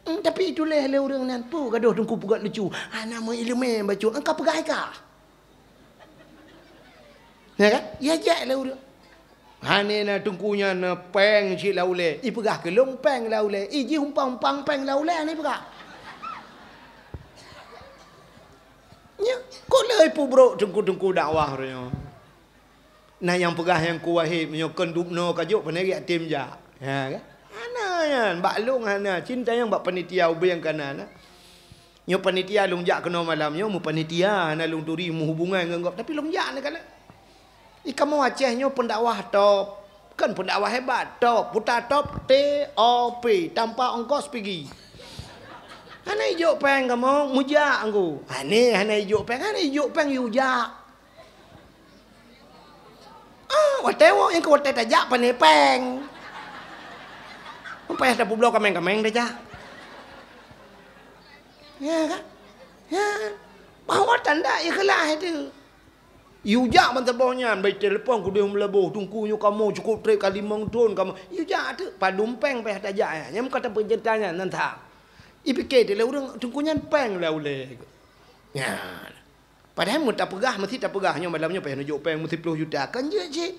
Hmm, tapi ituléh lé ureueng nyan, peue gadôh teungku peugah lucu. Hana meu ileumé bacut, engka peugah ka. Ya kan? Ya jak lé ureueng. Hana na teungku nyan na péng cit lam ulèe. Ipeugah keu lôn péng lam ulèe. Ijih umpang-umpang péng lam ulèe hana ipeugah. Nyoe, kok lheueh peubrok teungku-teungku dakwah uroe nyoe. Na nyang peugah nyang ku Wahid, meunyoe kon dubnoe ka jok, pane geujak tem jak. Ha, kan? Hana nyan, bak lôn hana, cinta nyang bak panitia ubeng kana na. Nyoe panitia lôn jak keunoe malam nyoe, meupanitia hana lôn turi meuhubungan ngon gob, tapi lôn jak na kana. Di kamoe Aceh nyoe pendakwah top. Kon pendakwah hebat, top. Puta top, T O P, tanpa ongkos pigi. Hana ijok péng kamoe, meujak engku. Hana, hana ijok péng, hana ijok péng, yue jak. Ah, watèe woe nyang keu watèe tajak pane péng. Payah tapeubloe kaméng-kaméng tajak. Ya kan? Ya. Bahwa tanda ikhlas itu. Yue jak ban saboh nyan, bai telepon keudeh meulaboh, "Teungku nyoe kamoe cukôp trép ka limong thon kamoe." Yue jak teuk, padum péng payah tajak nyan. Nyang ka tapeuceurita nyan, nan that. Ipike teuk lé ureueng, teungku nyan péng lé ulèe. Nyan. Padahai meutapeugah, meusti tapeugah nyoe malam nyoe payah neujok péng meusiplôh juta. Kan jeuet cit.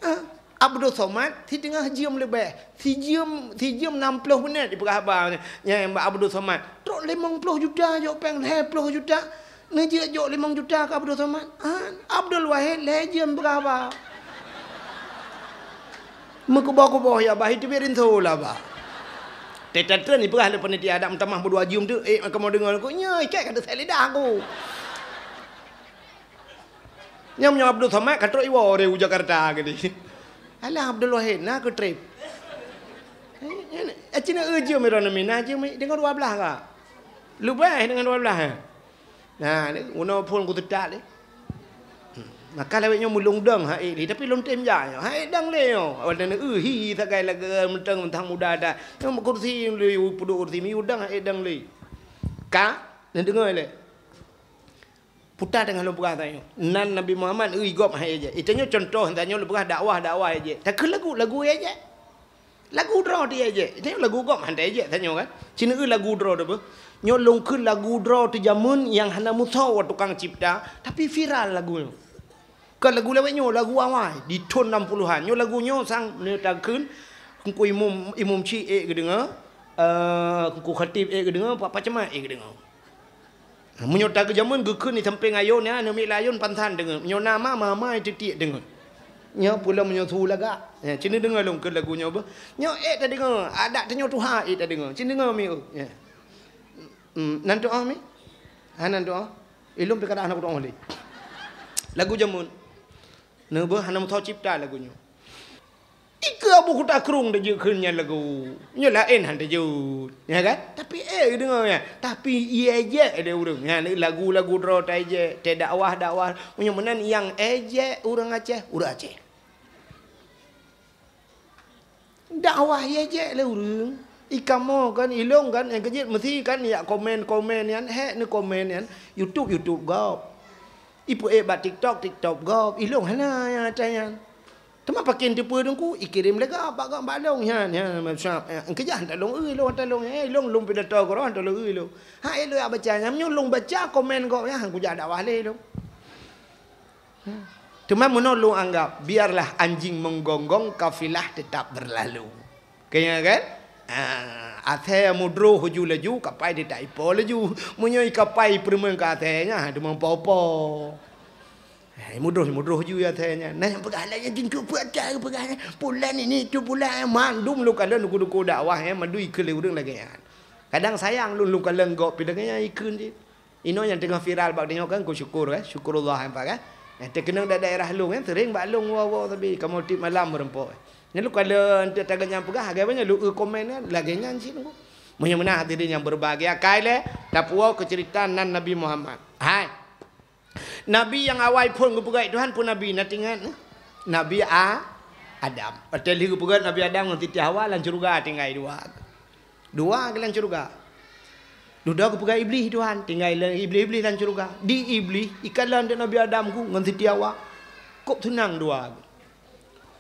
Ah, Abdul Somad siteungoh jeuem leubeh. Sijeuem, sijeuem nam ploh minèt jipeugah haba nyan bak Abdul Somad. Trok limong ploh juta jok péng, lhèe ploh juta. Neujeuet jok limong juta keu Abdul Somad. Ah, Abdul Wahid lhèe jeuem peugah haba. Meukuboh-kuboh ya bah, itu biar rinso lah bah. Teutatreun ipeugah lé panitia adat meutamah beudua jeuem tu, eh, kamoe deungoe ku, nyoe ikat ka teusek lidah aku. Nyang meunyoe Abdul Somad ka trok iwoe dari u Jakarta keudeh. Alah Abdul Wahid na keu trép. Eh, eh, eh, cit na eu jeuem ira nami, na jeuem deungon dua blaih ka. Leubeh deungon dua blaih, eh. Nah, ni guna phon ku teutak lé. Hmm. Maka lawét nyoe meulông dong ha ék lé, tapi lôn tem jak nyoe. Ha ék dong lé nyoe. Awak na eu hi sagai lagèe meuteung mantang muda dah. Nyoe kursi lé, peuduek kursi miyueb dong ha ék dong lé. Ka, neudeungoe lé. Puta teungoh lôn peugah tanyoe. Nan Nabi Muhammad eu gob hai ejek. Itanyoe contoh tanyoe lôn peugah dakwah-dakwah ejek. Takheun lagu, lagu ejek. Lagu droe ti ejek. Itanyoe lagu gob han ejek tanyoe kan. Cina eu lagu droe tu beuh. Nyoe lôn kheun lagu droe tu jameun nyang hana musoe tukang cipta, tapi viral lagu nyoe. Kon lagu lawét nyoe, lagu awai di thon enam puluhan. Nyoe lagu nyoe sang nyoe takheun Teungku Imum, Imum Chik ék geudeungoe, eh, Teungku Khatib ék geudeungoe, Pak Pacemat ék geudeungoe. Meunyoe ta geujameun geukheun di sampéng ayôn nyan, aneuk miet layôn pansan deungon. Meunyoe na ma, mama ititiek deungon. Nyoe pulo meunyoe su lagak. Ya, cina deungoe lôn keu lagu nyoe beuh. Nyoe ék tadeungoe, adat tanyoe tuha ék tadeungoe. Cina deungoe mi. Ya. Hmm, nan tuha mi? Ha nan tuha. Ilôn pi kada hana kutuha lé. Lagu jameun. Neubeuh hana meusoe cipta lagu nyoe. Ikeue Abu Kuta Krueng tajeuet kheun nyan lagu. Nyoe laén han tajeuet, ya kan? Tapi ék deungoe nyan. Tapi ié ejek lé ureueng. Nyan lagu-lagu droe ta ejek, ta dakwah-dakwah. Meunyoe meunan nyang ejek ureueng Aceh, ureueng Aceh. Dakwah ié ejek lé ureueng. Ikamoe kan, ilôn kan, nyang keujeuet meusti kan yak komen-komen nyan, hék neukomen nyan, YouTube, YouTube gob. Ipeuék bak TikTok, TikTok gob. Ilôn hana nyang ata nyan. Teuma pakén teupeue teungku, ikirém lé gob bak gob bak lôn nyan, nyan, macam, eh, keujah han talôn eu lôn, han talôn, eh, lôn, lôn pidato keudroe han talôn eu lôn. Ha, eh, lôn yak baca nyan, meunyoe lôn baca komen gob nyan, han kujak dakwah lé lôn. Teuma meunoe lôn anggap, biarlah anjing menggonggong, kafilah tetap berlalu. Keu nyan kan? Ah, asèe mudroh ju laju, kapai di taipo laju. Meunyoe kapai peureumeun keu asèe nyan, teuma po-po. Hai, mudroh, mudroh ju asèe nyan. Nah, nyang peugah lagèe nyan, tu peugah nyan, pulan ini, tu pulan, mandum lôn kalon duku-duku dakwah nyan, mandum ikheun lé ureueng lagèe nyan. Kadang sayang lôn, lôn kalon gob pi lagèe nyan ikheun cit. Inoe nyang teungoh viral bak tanyoe kan, ku syukur, eh, syukurullah, nampak kan? Nyang teukeunong da-, daerah lôn kan, sering bak lôn woe-woe sabe, kamoe tiep malam meureumpok. Nyan lôn kalon enteuk tagak nyang peugah, agak banyak lôn eu komen kan, lagèe nyan cit nunggu. Meunyoe meunan hadirin nyang berbahagia, akai lé, tapuwoe keu ceurita nan Nabi Muhammad. Hai. Nabi nyang awai phon geupeugèt Tuhan peue nabi, na teuingat, eh? Nabi A-, Adam. Watèe lheueh geupeugèt Nabi Adam ngon Siti Hawa lam syeuruga tinggai dua. Dua geuh lam syeuruga. Dudoe geupeugah Iblih Tuhan, tinggai lé Iblih-Iblih lam syeuruga. Di Iblih, ikalon dek Nabi Adam ku ngon Siti Hawa. Kok seunang dua geuh.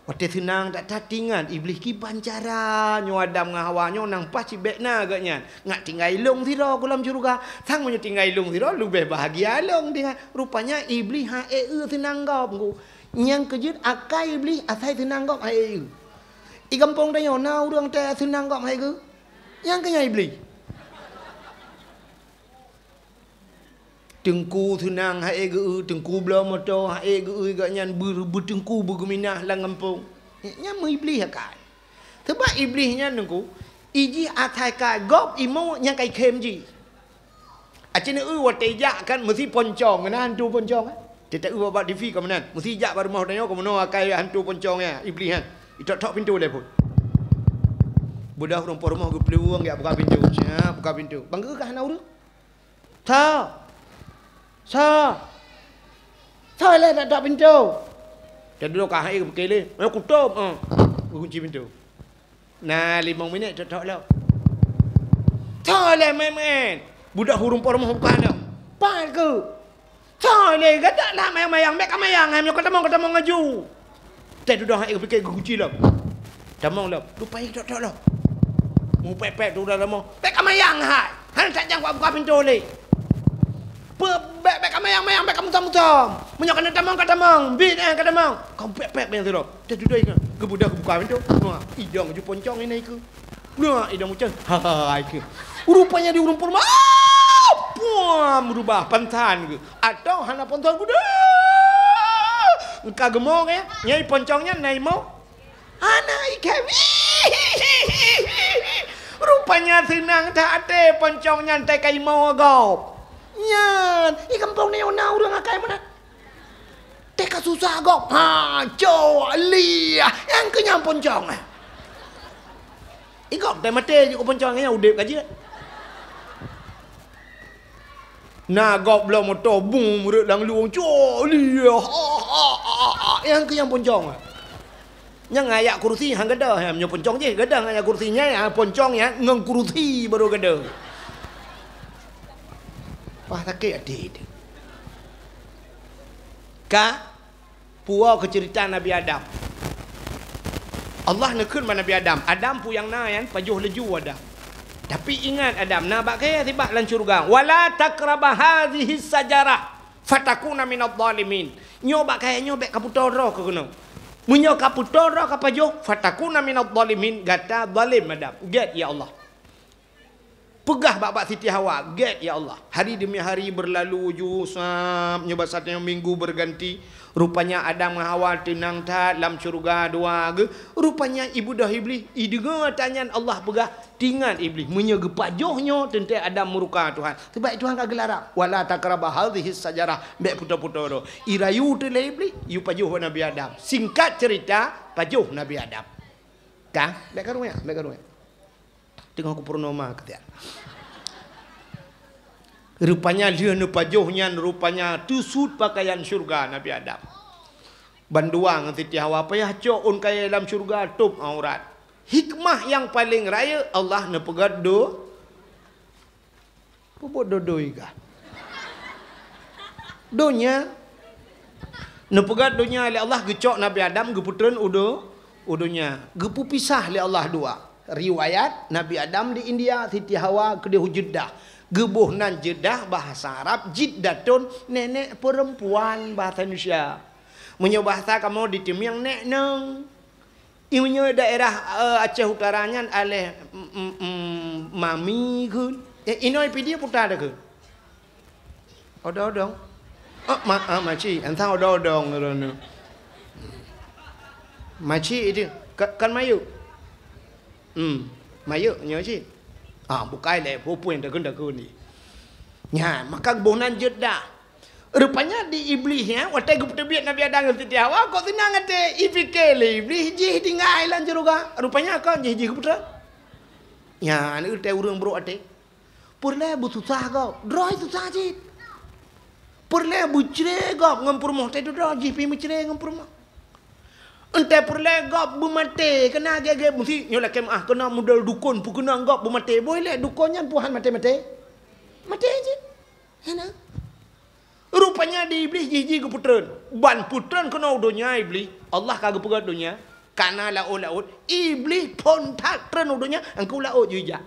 Watèe seunang that-that teuingat Iblih kiban cara nyoe Adam ngon Hawa nyoe nang paih cit bèk na geuh nyan. Ngat tinggai lôn sidroe ku lam syeuruga. Sang meunyoe tinggai lôn sidroe leubeh bahagia lôn tinggai. Rupanya Iblih han ék eu seunang gob ku. Nyang keujeuet akai Iblih asai seunang gob han ék eu. I gampông tanyoe na ureueng asai seunang gob han ék eu. Nyang keu nyan Iblih. Teungku Seunang hai geu-eu, Teungku Bloe Moto hai geu-eu, gobnyan beu-, beuteungku beugeuminah lam gampông. Nyan meu Iblih akai. Sabab Iblih nyan Teungku, ijih asai ka gob imo nyang kai khem jih. Aci neu-eu watée jak kan meusi poncong, na hantu poncong, eh? Teuta eu bak T V ka meunan, meusi jak bak rumoh tanyoe ka meunoe akai hantu poncong ya, Iblih nyan. Itok-tok pintoe lé phon. Beudoh rumpok rumoh geuplueng jak buka pintoe. Siap buka pintoe. Bang geu ka hana ureuëng. Tho! Tho! Tho lé, nak tok pintoe! Teududoe ka hai geupike lé. Eh, kutôb, eh. Geukunci pintoe. Na limong minét tok-tok lom. Tho lé, mén-mén! Budak hurung peurumoh buka lom. Pat keu? Tho lé, gata lah mayang-mayang, bék ka mayang, hai meunyoe ka tamong, ka tamong laju. Teududoe hai geupike geukunci lom. Tamong lom. Lupa tok-tok lom. Mupék-pék tu dalam mo. Bék ka mayang hai. Hana tajang kuat buka pintoe lé. Pe-, bék, bék ka mayang-mayang, bék ka mutom-mutom. Meunyoe ka na tamong, ka tamong. Bit, eh, ka tamong. Ka pék-pék manyang sidroe. Teududoe hai. Geubudah geubuka pintoe. Wah, idong ju poncong ini ke. Nah, idong ucai. Hai ke. Rupanya di ureuëng peurumoh. Ah! Puam, berubah pantan ke. Atau hana pantan ke. Engka geumong ya. Nyai poncong nyan na imo. Hana ikhém. Rupanya Seunang that até poncong nyan teuka imo gob. Nyan, di gampông nyoe na ureuëng akai meunan. Teuka susah gob. Ha, cok, liah. Nyang keu nyang poncong, eh. Igob teuh maté jih keu poncong nyan udeb ka jeuet. Na gob bloe moto bung meureuek lam lueng, cok, liah. Ha, ha, ha, ha. Nyang keu nyang poncong, eh. Nyang ayak kursi han gada, ha, meunyoe poncong jih gada ngon ayak kursi nyan, ha, poncong nyan ngon kursi baru gada. Pah sakét até teuh. Ka puwoe keu ceurita Nabi Adam. Allah neukheun bak Nabi Adam, "Adam, peue nyang na nyan pajoh laju Adam. Tapi ingat Adam, na bak kayée sibak lam syeuruga, 'Wala taqraba hadzihi syajarah fatakuna minadh dhalimin.' Nyoe bak kayée nyoe bék kapeutoe droe keunoe. Meunyoe kapeutoe droe kapajoh, fatakuna minadh dhalimin, gata zalim Adam." Gét, ya Allah. Peugah bak, bak Siti Hawa, gét, ya Allah. Hari demi hari berlalu ju sab, nyoe basa tanyoe minggu berganti. Rupanya Adam ngon Hawa teunang that lam syeuruga dua geuh. Rupanya ibeudôh Iblih, ideungoe tanyan Allah peugah, teuingat Iblih, meunyoe geupajoh nyoe teuntée Adam murka Tuhan. Sabab Tuhan ka geularang, "Wala taqraba hadzihi syajarah," bék peutoe-peutoe droe. Irayu teuh lé Iblih, yue pajoh bak Nabi Adam. Singkat ceurita, pajoh Nabi Adam. Ka? Bék karu ya, bék karu ya. Teungoh kupeurunoe ma keutiak. Rupanya lheueh neupajoh nyan, rupanya teusut pakaian syeuruga Nabi Adam. Bandua ngon Siti Hawa payah cok ôn kayée lam syeuruga tôb aurat. Hikmah nyang paleng rayeuk Allah neupeugét do-, Peubuet dodoi gah. Donya. Neupeugét donya lé Allah, geucok Nabi Adam geupeutreun u do-, u donya. Geupeupisah lé Allah dua. Riwayat, Nabi Adam di India, Siti Hawa keudeh u Jeddah. Geuboh nan Jeddah bahasa Arab, Jiddatun, nenek perempuan bahasa Indonesia. Meunyoe bahasa kamoe di Teumieng, nek nong. Meunyoe daerah, eh, Aceh Utara nyan aléh, mm, mm, mm, mami kheun. Eh, inoe Pidie peue ta kheun? Odong-odong. Oh, ma-, ah, makcik, entah odong-odong kheun. Makcik itu, ka-, kan mayuk? Hmm, mayuk nyoe cit. Ah, bukai lé, peue-peue nyang takheun-takheun ni. Nyan, maka geuboh nan jeuet dah. Rupanya di Iblih nyan, watée geupeuteubiet Nabi Adam ngon Siti Hawa, kok seunang até. Ipike lé Iblih jih tinggai lam syeuruga. Rupanya kon jih, jih geupeutreun. Nyan, watée ureuëng brok até. Peureulée beususah gob, droe susah cit. Peureulée beucre gob ngon peurumoh, teuh droe jih pih meucre ngon peurumoh. Entée peureulée gob beumaté, keunan gét-gét meusi nyoe lakée meuáh, keunan model dukon peukeunong gob beumaté. Boh ilée dukon nyan peue han maté-maté? Maté cit. Hana. Rupanya di Iblih jih-jih geupeutreun. Ban peutreun keunoe u donya Iblih. Allah ka geupeugét donya. Kana laôt-laôt. Iblih phon that treun u donya, angkeu laôt jih jak.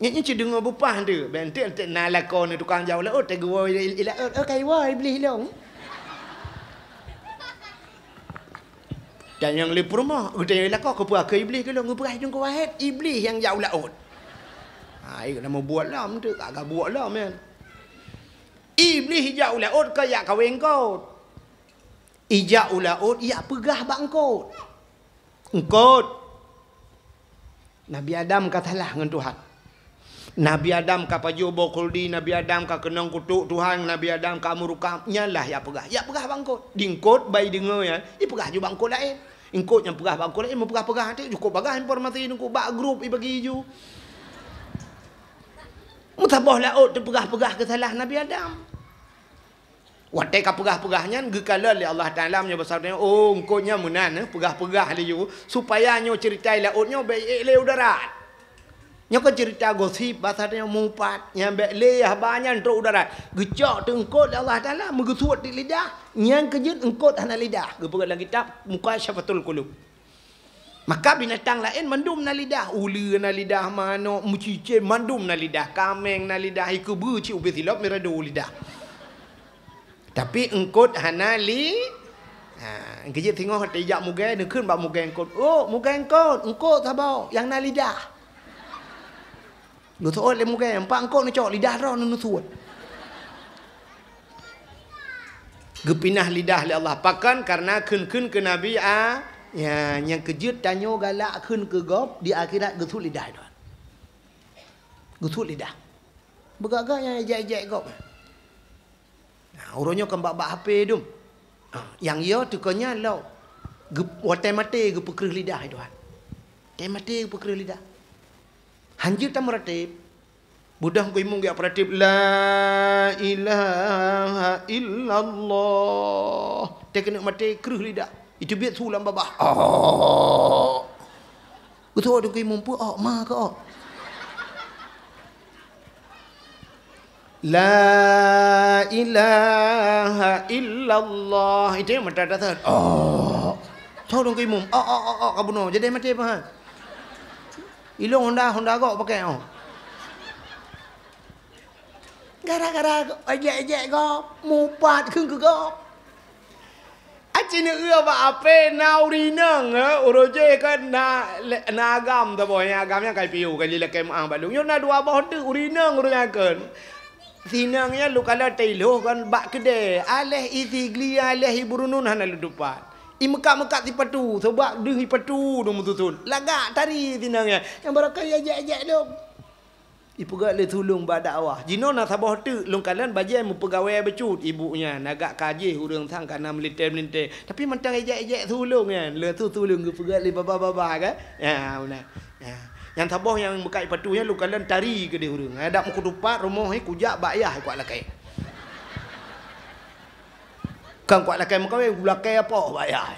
Nyan, nyan cit deungoe beupah tu. Bék enteuk-enteuk na lakoe nyoe tukang jauh laôt, teuk geuwoe i, i, i laôt. Oh, ka iwoe Iblih lôn. Dan nyang lé peurumoh, geutanyong lakoe, "Keupeue keu Iblih keu lôn?" Geupeugah, "Teungku Wahed, Iblih nyang jak u laôt." Ha, iya, na meubuet lom tu, ka gabuek lom nyan. Iblih ijak u laôt keu ijak kawé eungkôt. Ijak u laôt ijak peugah bak eungkôt. Eungkôt, Nabi Adam ka salah ngon Tuhan. Nabi Adam ka pajoh boh khuldi, Nabi Adam ka keunong kutok Tuhan, Nabi Adam ka murka. Nyan lah ijak peugah. Ijak peugah bak eungkôt. Di eungkôt ban ideungoe nyan, ipeugah ju bak eungkôt laén. Eungkôt nyang peugah bak eungkôt laén, meupeugah-peugah, cukôp bagaih informasi nyan, eungkôt bak grup ibagi ju. Meusaboh laôt teupeugah-peugah keusalah Nabi Adam. Watée ka peugah-peugah nyan, geukalon lé Allah Taala meunyoe basa nyoe, "Oh, eungkôt nyan meunan, eh, peugah-peugah laju, supaya nyoe ceurita laôt nyoe bék ék lé u darat." Nyoe kan ceurita gosip, basa nyoe mupat, nyang bék lé haba nyan trok u darat. Geucok teuk eungkôt lé Allah Taala, meugeusuet di lidah, nyan keu jeuet eungkôt hana lidah. Geupeugah lam kitab Mukasyafatul Qulub. Maka binatang laén mandum na lidah, uleue na lidah, manok, meucicém mandum na lidah, kaméng na lidah, ikeubeu cit ubé silop mirado lidah. Tapi eungkôt hana li-, ha, geujeuet singoh teuijak mugée, neukheun bak mugée eungkôt, "Oh, mugée eungkôt, eungkôt saboh nyang na lidah." Geuseuôt lé mugée, "Pat eungkôt neucok, lidah droe neusuet." Geupinah lidah lé Allah. Pakon? Kareuna kheun-kheun keu Nabi A, ya, nyang keu jeuet tanyoe galak kheun keu gob, di akhirat geusuet lidah droe. Geusuet lidah. Beugagak nyang ejek-ejek gob. Nah, uroe nyoe kan bak-bak H P dum. Ha, nyang yo teuka nyan lom. Geu-, watée maté geupeukreueh lidah, hai Tuhan. Watée maté geupeukreueh lidah. Hanjeuet tameuratéb. Beudôh geuyue mong geujak peuratéb, "La ilaha illallah." Watée keuneuk maté kreueh lidah. Iteubiet su lam babah. Oh. Beutôi Teungku Imum peue, "Oh, ma keu oh." "La ilaha illallah." Itu yang mata dasar. Oh. Tahu Teungku Imum. Oh, oh, oh, oh, ka bunoe. Jadi mati apa? Ilong Honda, Honda gok pakai, oh. Gara-gara ejek-ejek gob, mupat kheun keu gob. Aci neueu bak apé na ureueng inong, eh, uroe jéh kan na, na agam saboh, nyang agam nyan ka piôh, ka jilakée meu'ah bak lôn. Nyoe na dua boh teuk ureueng inong ureueng nyan kheun. Si inong nyan lôn kalon teuiloh kan bak keudè, aléh i Sigli, aléh i Burunun hana lôn tupat. I meukat-meukat sipatu, sabab deuh sipatu dong meususun. Lagak tari si inong nyan. Nyang barokon ejek-ejek dong. Ipeugah lé sulong bak dakwah. Jinoe na saboh teuk lôn kalon bajée meupeugawée bacut ibu nyan, agak ka jih ureueng sang ka na meulintée-meulintée. Tapi mantong ejek-ejek sulong nyan, lé su sulong geupeugah lé baba-baba kan? Ya, beuna. Ya. Nyang saboh nyang meukat sipatu nyan lôn kalon tari keudeh ureueng. Adak meukutupat rumoh nyan kujak bak yah kuat lakée. Kan kuat lakée meukawen, kulakée apoh bak yah.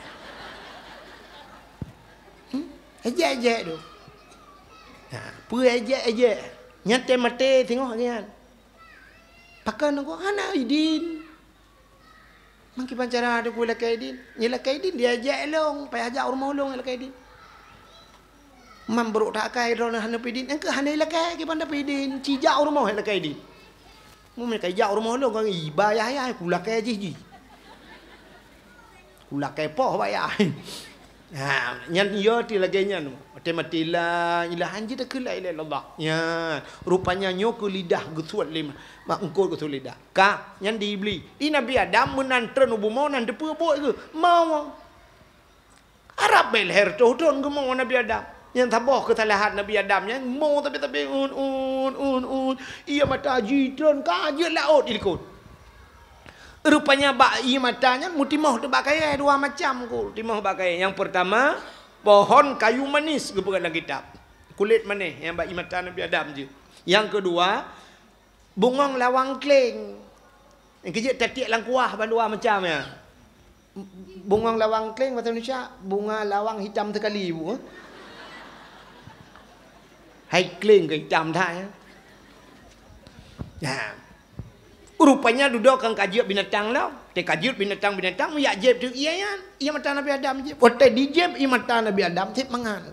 Hmm? Ejek-ejek tu. Ha, peue ejek-ejek? Nyan tém maté singoh nyan. Pakon nangko hana idin. Mangkiban cara tu kulakée idin. Nyan lakée idin dia ejek lôn, payah jak u rumoh lôn lakée idin. Man brok that akai droeneuh hana peue idin. Engkeu hana ilakée kiban dapeuidin. Cijak u rumoh ilakée idin. Mun ka ijak u rumoh lôn kan iba yah-yah kulakée jih jih. Kulakée poh bak yah. Ha, nyan yo ti lagée nyan. Maté-maté la ilaha, hanjeuet takheun la ilaha illallah. Nyan, rupanya nyoe keu lidah geusuet lé ma-, mak eungkôt geusuet lidah. Ka, nyan di Iblih. I Nabi Adam meunan treun u bumoe nan teupeue buet geuh. Mau. Arab bak leher toh thon geumo Nabi Adam. Nyang saboh keusalahan Nabi Adam nyan mo sabe-sabe un, un, un, un. Ié mata jitreun ka jeuet laôt ilikot. Rupanya bak ié mata nyan meutimoh teuh bak kayée dua macam ku timoh bak kayée. Nyang peurtama, pohon kayu manis geupeugah lam kitab. Kulét manéh nyang bak ié mata Nabi Adam jeuet. Nyang keudua, bungong lawang kleng. Nyang keujeuet tatiek lam kuah bandua macam nyan. Bungong lawang kleng bahasa Indonesia, bunga lawang hitam sekali, Bu. Hai kleng keu hitam that, ya. Nah. Rupanya dudoe kan ka jeuet binatang lom. Teuka jeuet binatang-binatang, meujak jieb teuk ié nyan. Ié mata Nabi Adam jieb. Watée dijieb ié mata Nabi Adam, seb mangat.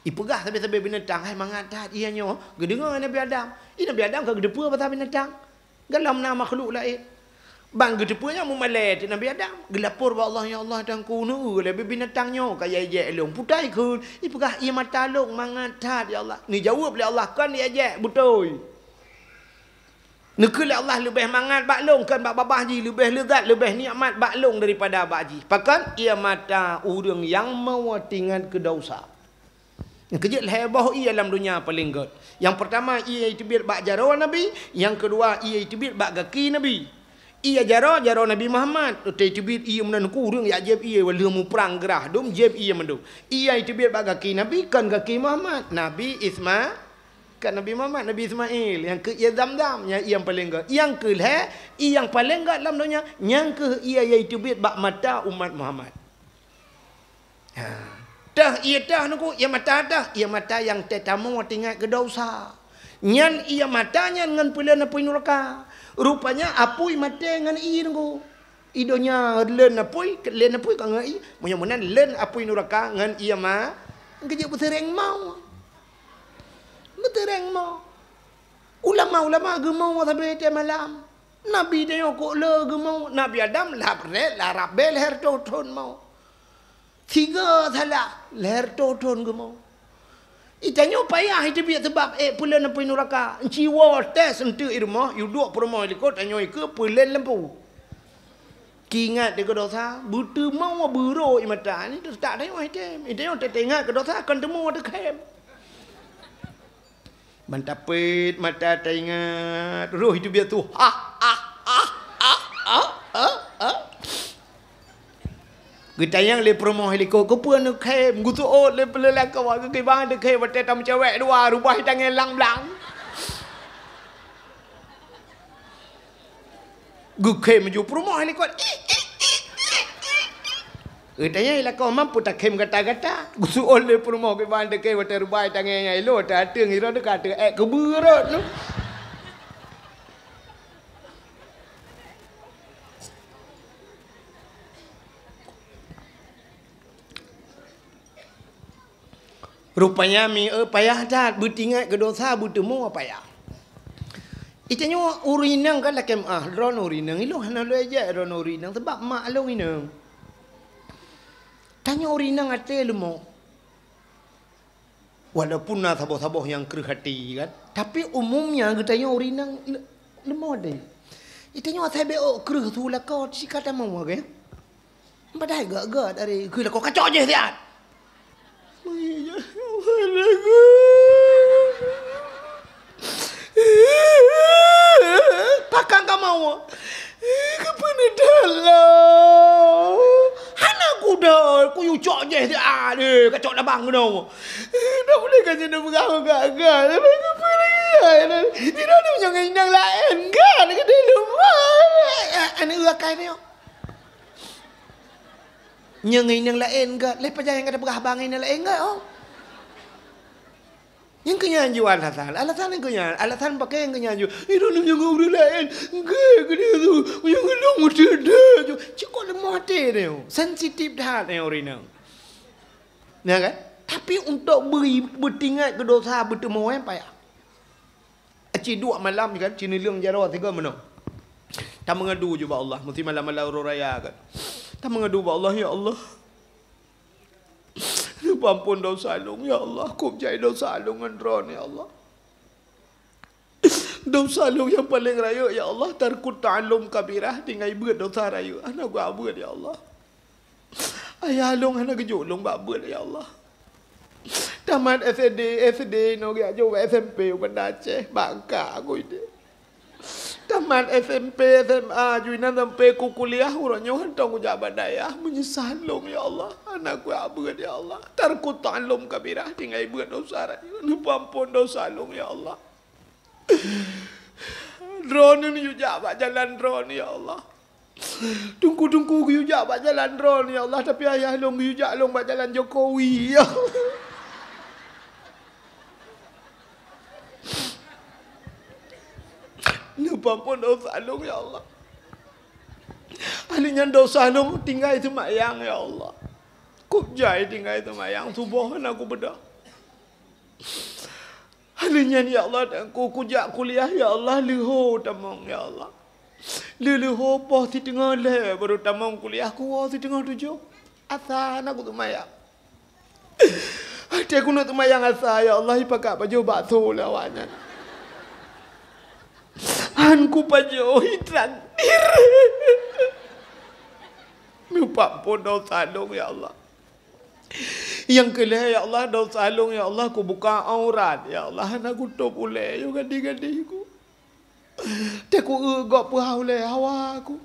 Ipeugah sabe-sabe binatang, "Hai mangat that ié nyoe." Geudeungoe Nabi Adam. Ié Nabi Adam ka geuteupeue pasal binatang. Gohlom na makhluk laén. Ban geuteupeue nyan meumalée teuk Nabi Adam. Geulapor bak Allah, "Ya Allah, Tuhanku, neueu lé binatang nyoe ka ijek-ijek lôn. Peue teuma ikheun?" Ipeugah, "Ié mata lôn mangat that, ya Allah." Neujaweueb lé Allah, "Kon ijek, beutôi." Neukheun lé Allah leubeh mangat bak lôn, kon bak babah jih, leubeh leuzat, leubeh nikmat bak lôn daripada bak jih. Pakon? Ié mata ureuëng nyang meutingat keu desya. Nyang keujeuet lhée boh ié lam donya paleng gét. Nyang peurtama ié teubiet bak jaroe Nabi, nyang keudua ié teubiet bak gaki Nabi. Ié jaroe, jaroe Nabi Muhammad, teubiet ié meunan ku ureuëng jak jieb ié, lheueh muprang grah dum jieb ié mandum. Ié teubiet bak gaki Nabi, kon gaki Muhammad, Nabi Isma-, kon Nabi Muhammad, Nabi Ismail, nyang keu ié Zamzam, nyang ié nyang paleng gét. Nyang keulhée, ié nyang paleng gét lam donya, nyang keuh ié nyang teubiet bak mata umat Muhammad. Ha. Teuh ié teuh nungku, ié mata teuh, ié mata nyang teutamong teuingat keu desya. Nyan ié mata nyan ngon peulén apui nuraka. Rupanya apui maté ngon ié nungku. I donya lén apui, lén apui ka ngon ié. Meunyoe meunan lén apui nuraka ngon ié ma-, geujeuet beuseureng mo. Beuseureng mo. Ulama-ulama geumo sabe teuh malam. Nabi tanyoe kok le geumo, Nabi Adam lhab rét, lhab rab bé lhèe reutôh thon mo. Sigoe salah, lhèe reutôh thon geumo. I tanyoe payah i teubiet seubab ék peulén apui nuraka. Ci woe tes eunteuk i rumoh, yue duek peurumoh likot, tanyoe ikeue peulén lampu. Keuingat dikeue desya, beuteumo beurô i mata, nyan teutak tanyoe i tem. I tanyoe teuingat keu desya, kon teumo teukhém. Ban tapeuet mata taingat, roh i teubiet su, ha, ha, ha. Geutanyong lé peurumoh likot, "Keupeue neukhém?" Geuseuôt lé peuleueh lakoe, "Keukiban teukhém, watée tameucewek dua, rubah i tanggai lang blang." Geukhém ju peurumoh likot. Geutanyong lakoe, "Mampu takhém gata-gata?" Geuseuôt lé peurumoh kiban teukhém watée rubah i tanggai nyang ilôn, watée ateueng i droeneuh ka ateueng ék keubeue rot nyoe. Rupanya mi-, eh, payah that, beutingat keu desya, beuteumo payah. I tanyoe ureuëng inong kan lakée meuáh, droeneuh ureuëng inong, ilôn hana lôn jak droeneuh ureuëng inong, sabab mak lôn inong. Tanyoe ureuëng inong até leumo. Walaupun na saboh-saboh nyang kreueh até kan, tapi umumnya geutanyoe ureuëng inong le-, leumo até. I tanyoe asai bék ôk kreueh su lakoe, sika tamong, oke? Padahai gét-gét ari keu lakoe kacok jih siat. Pakang kamoe. Keupeue neudalom? Hana kuda, kuyue cok jih siat, kacok labang keunoe. Dak boleh kan nyoe peugah gét-gét. Keupeue lagée nyan? Sidroe nyang inong laén gét, geude lupa. Aneuk akai nyoe. Nyang inong laén gét, lé pajan nyang gata peugah bang inong laén gét, oh. Nyang keu nyan ju alasan, alasan nyang keu nyan, alasan pakai nyang keu nyan ju. Inong nyang ureuëng laén gét, gét tu, nyang inong udeuh-udeuh ju. Cukop leumo até nyoe, sensitif that nyoe ureuëng inong. Ya kan? Tapi untuk beu-, beutingat keu desya beuteumo, eh, payah. Ci duek malam kan, ci neuleueng jaroe sigoe meunoe. Tameungadu ju bak Allah, meusti malam-malam uroe raya kan. Tameungadu bak Allah, "Ya Allah, neupeuampon desya lôn, ya Allah, kôb jai desya lôn ngon Droeneuh, ya Allah. Desya lôn nyang paleng rayeuk, ya Allah, tarkut ta'allum kabirah, tinggai beuet desya rayeuk, hana kuabeuet, ya Allah." Ayah lôn hana geujok lôn bak beuet, ya Allah. Tamat S D, S D nyoe geujak jok bak S M P u Banda Aceh, bak ka ku ideh. Tamat S M P, S M A, ju inan sampai ku kuliah, uroe nyoe hantom kujak bak dayah, meunyeusal lôn, ya Allah. Hana kuabeuet, ya Allah. Tarkut ta'allum kabirah, tinggai beuet desya rayeuk, neupeuampon desya lôn, ya Allah. Droeneuh neuyue jak bak jalan Droeneuh, ya Allah. Teungku-teungku geuyue jak bak jalan Droeneuh, ya Allah, tapi ayah lôn geuyue jak lôn bak jalan Jokowi, ya Allah. Neupeuampon desya lôn, ya Allah. Ahli nyan desya lôn tinggai seumayang, ya Allah. Kôb jai tinggai seumayang, suboh hana kubeudôh. Lheueh nyan, ya Allah, dan ku, kujak kuliah, ya Allah, leuho tamong, ya Allah. Leuho poh siteungoh lhèe baru tamong kuliah, kuwoe siteungoh tujoh. Asa na kuseumayang. Watèe keuneuk seumayang asa, ya Allah, ipakat pajoh bakso lé awaknyan. Han kupajoh, i takdir. Neupeuamphon desya lôn, ya Allah. Nyang keu lhèe, ya Allah, desya lôn, ya Allah, kubuka aurat, ya Allah, hana kutôb ulèe, yoh gadih-gadih ku. Teuku eu gob peuhah ulèe hawa ku.